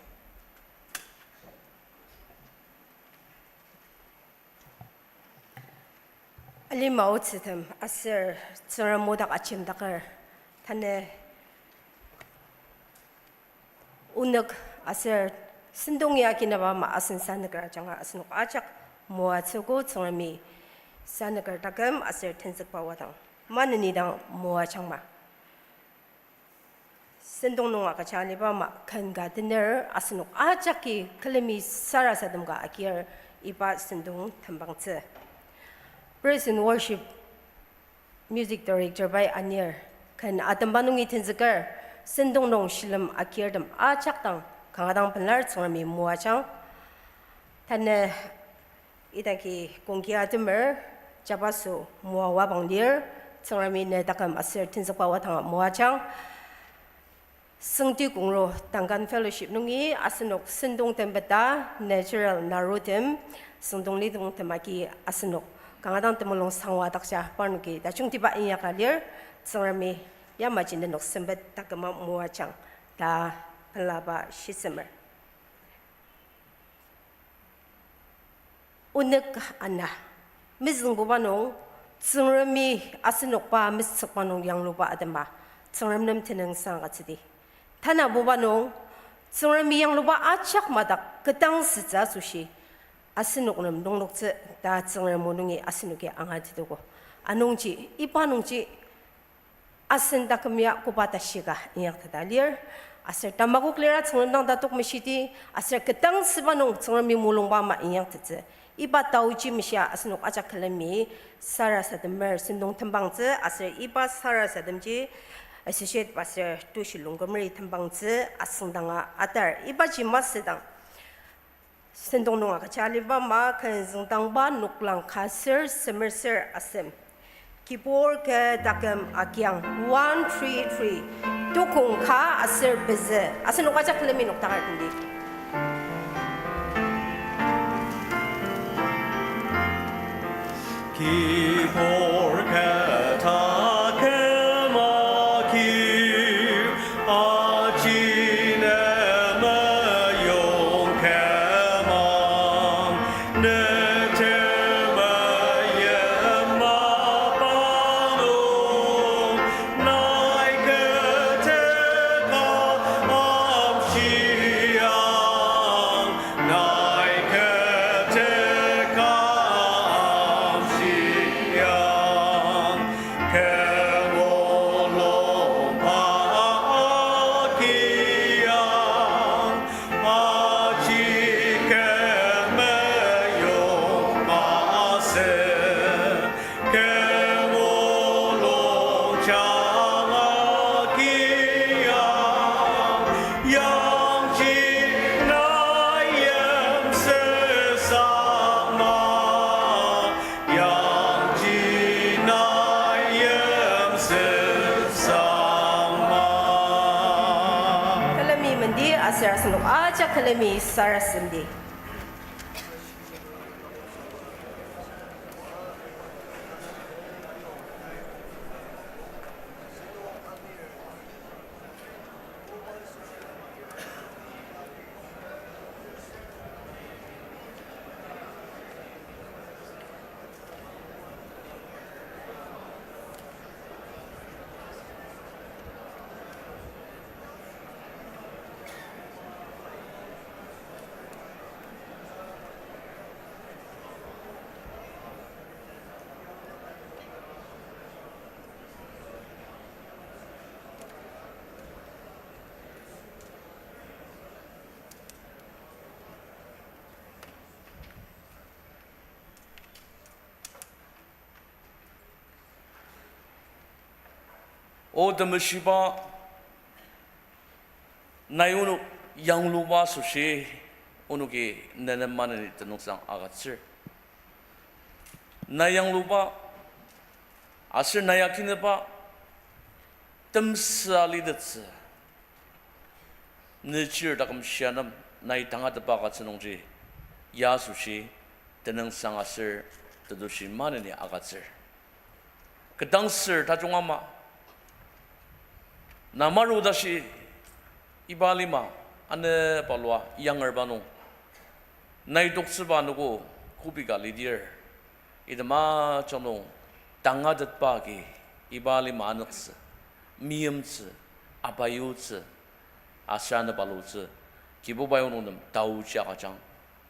Alima otsütem aser Tsüngrem modak ajemdaker, tanü onük aser Sentong ya kinaba ama asen sanüker ajanga asenok ajak moatsüogo. Tsüngremi sanüker taküm aser tenzükba wadang maneni dang moajangma. Sentong nung agüja aliba ama ken ka tener asenok ajaki külemi sarasadem ka agir iba sentong tembangtsü. Praise and Worship Music Director pai anir, ken atemba nungi tenzüker, sentong nung shilem agirtem ajak dang kanga dang pelar. Tsüngremi moajang. Tanü idaki kongki atemer, jabaso moawa bang lir. Tsüngremi ne taküm aser tenzükba wadanga moajang. Sengti Kongro Duncan Fellowship nungi asenok sentong tembeta natural narutem, sentong lidong temaki asenok kanga dang temulung sangwa dakja parnoki tajungtiba inyaka lir. Tsüngremi yamaji nenok sempet taküma moajang ta pelaba shisemer. Onük ana. Mezüngbuba nung, Tsüngremi asenokba mesükba nung yangluba atema, Tsüngrem nem tenüngsang agütsüdi. Tanabuba nung, Tsüngremi yangluba ajak madak ketdangsütsü asoshi, asenok nem nungnoktsü ta Tsüngrem o nungi asenoki angatetogo. Anungji, iba nungji, asen taküm ya koba tashi ka inyakteta lir, aser tamakok lira Tsüngrem dang tatok meshidi, aser ketdangsüba nung Tsüngremi mulungba ama inyaktettsü. Iba taoji meshia asenok ajak külemi sarasademer sentong tembangtsü, aser iba sarasademji Associate Pastor Tushi Longkümeri tembangtsü asüngdanga atar. Ibaji masüdang sentong nung agüja aliba ama ken züngdangba noklang ka ser semer ser asem. Kibur kü taküm agiang, one three three. Tukong ka aser pezü. Asenok ajak külemi nokdaker tendi. Kibur kü taküm agiang, aji ne meyong kümang, ne temeim mapang nung, nai kü teka amshiang, nai kü teka amshiang, kü mulung pa agiang, aji kü meyong masü, kü mulung jang agiang, yangji na yimsüsangma, yangji na yimsüsangma. Külemi mendi aser asenok ajak külemi sarasademdi. O Temeshiba, nai onok yangluba asoshi, onoki ne nem maneni tenüngsang agütsür. Nai yangluba, aser nai akineba, temsü alitettsü, ne chir taküm shia nem nai tangatetba agütsü nungji, ya asoshi tenüngsang aser tetushi maneni agütsür. Ketdangsür tajung ama, namaru tashi iba lima ane palua yangerba nung, nai toktsüba anogo kübok ka lidir, item ajak nung tangatetba agi iba lima anüktsü, meimtsü, apayutsü, aser ane palutsü, Kibubai onok nem taoji agüjang,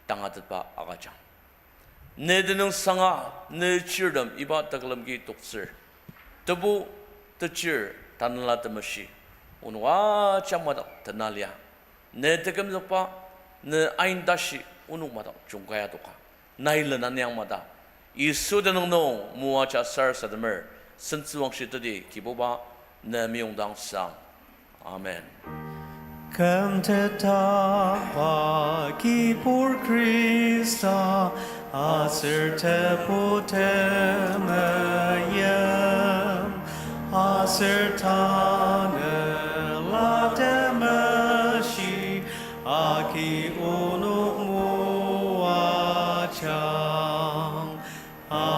tangatetba agüjang. Ne tenüngsanga, ne chirtem iba tekülem ki toktsür. Tebu techir Tanela Temeshi, onok ajak madak tena lia. Ne tekümzükba, ne ain tashi onok madak jungkai adoka. Nai lena niang mada, Yisu tenüng nung moaja sarasademer, sentsüwangshi teti Kibuba ne meyongdang sang. Amen. Kümtetakba Kibur Khrista, aser Tebu temeim, aser Tanela Temeshi, agi onok moajang. Amen.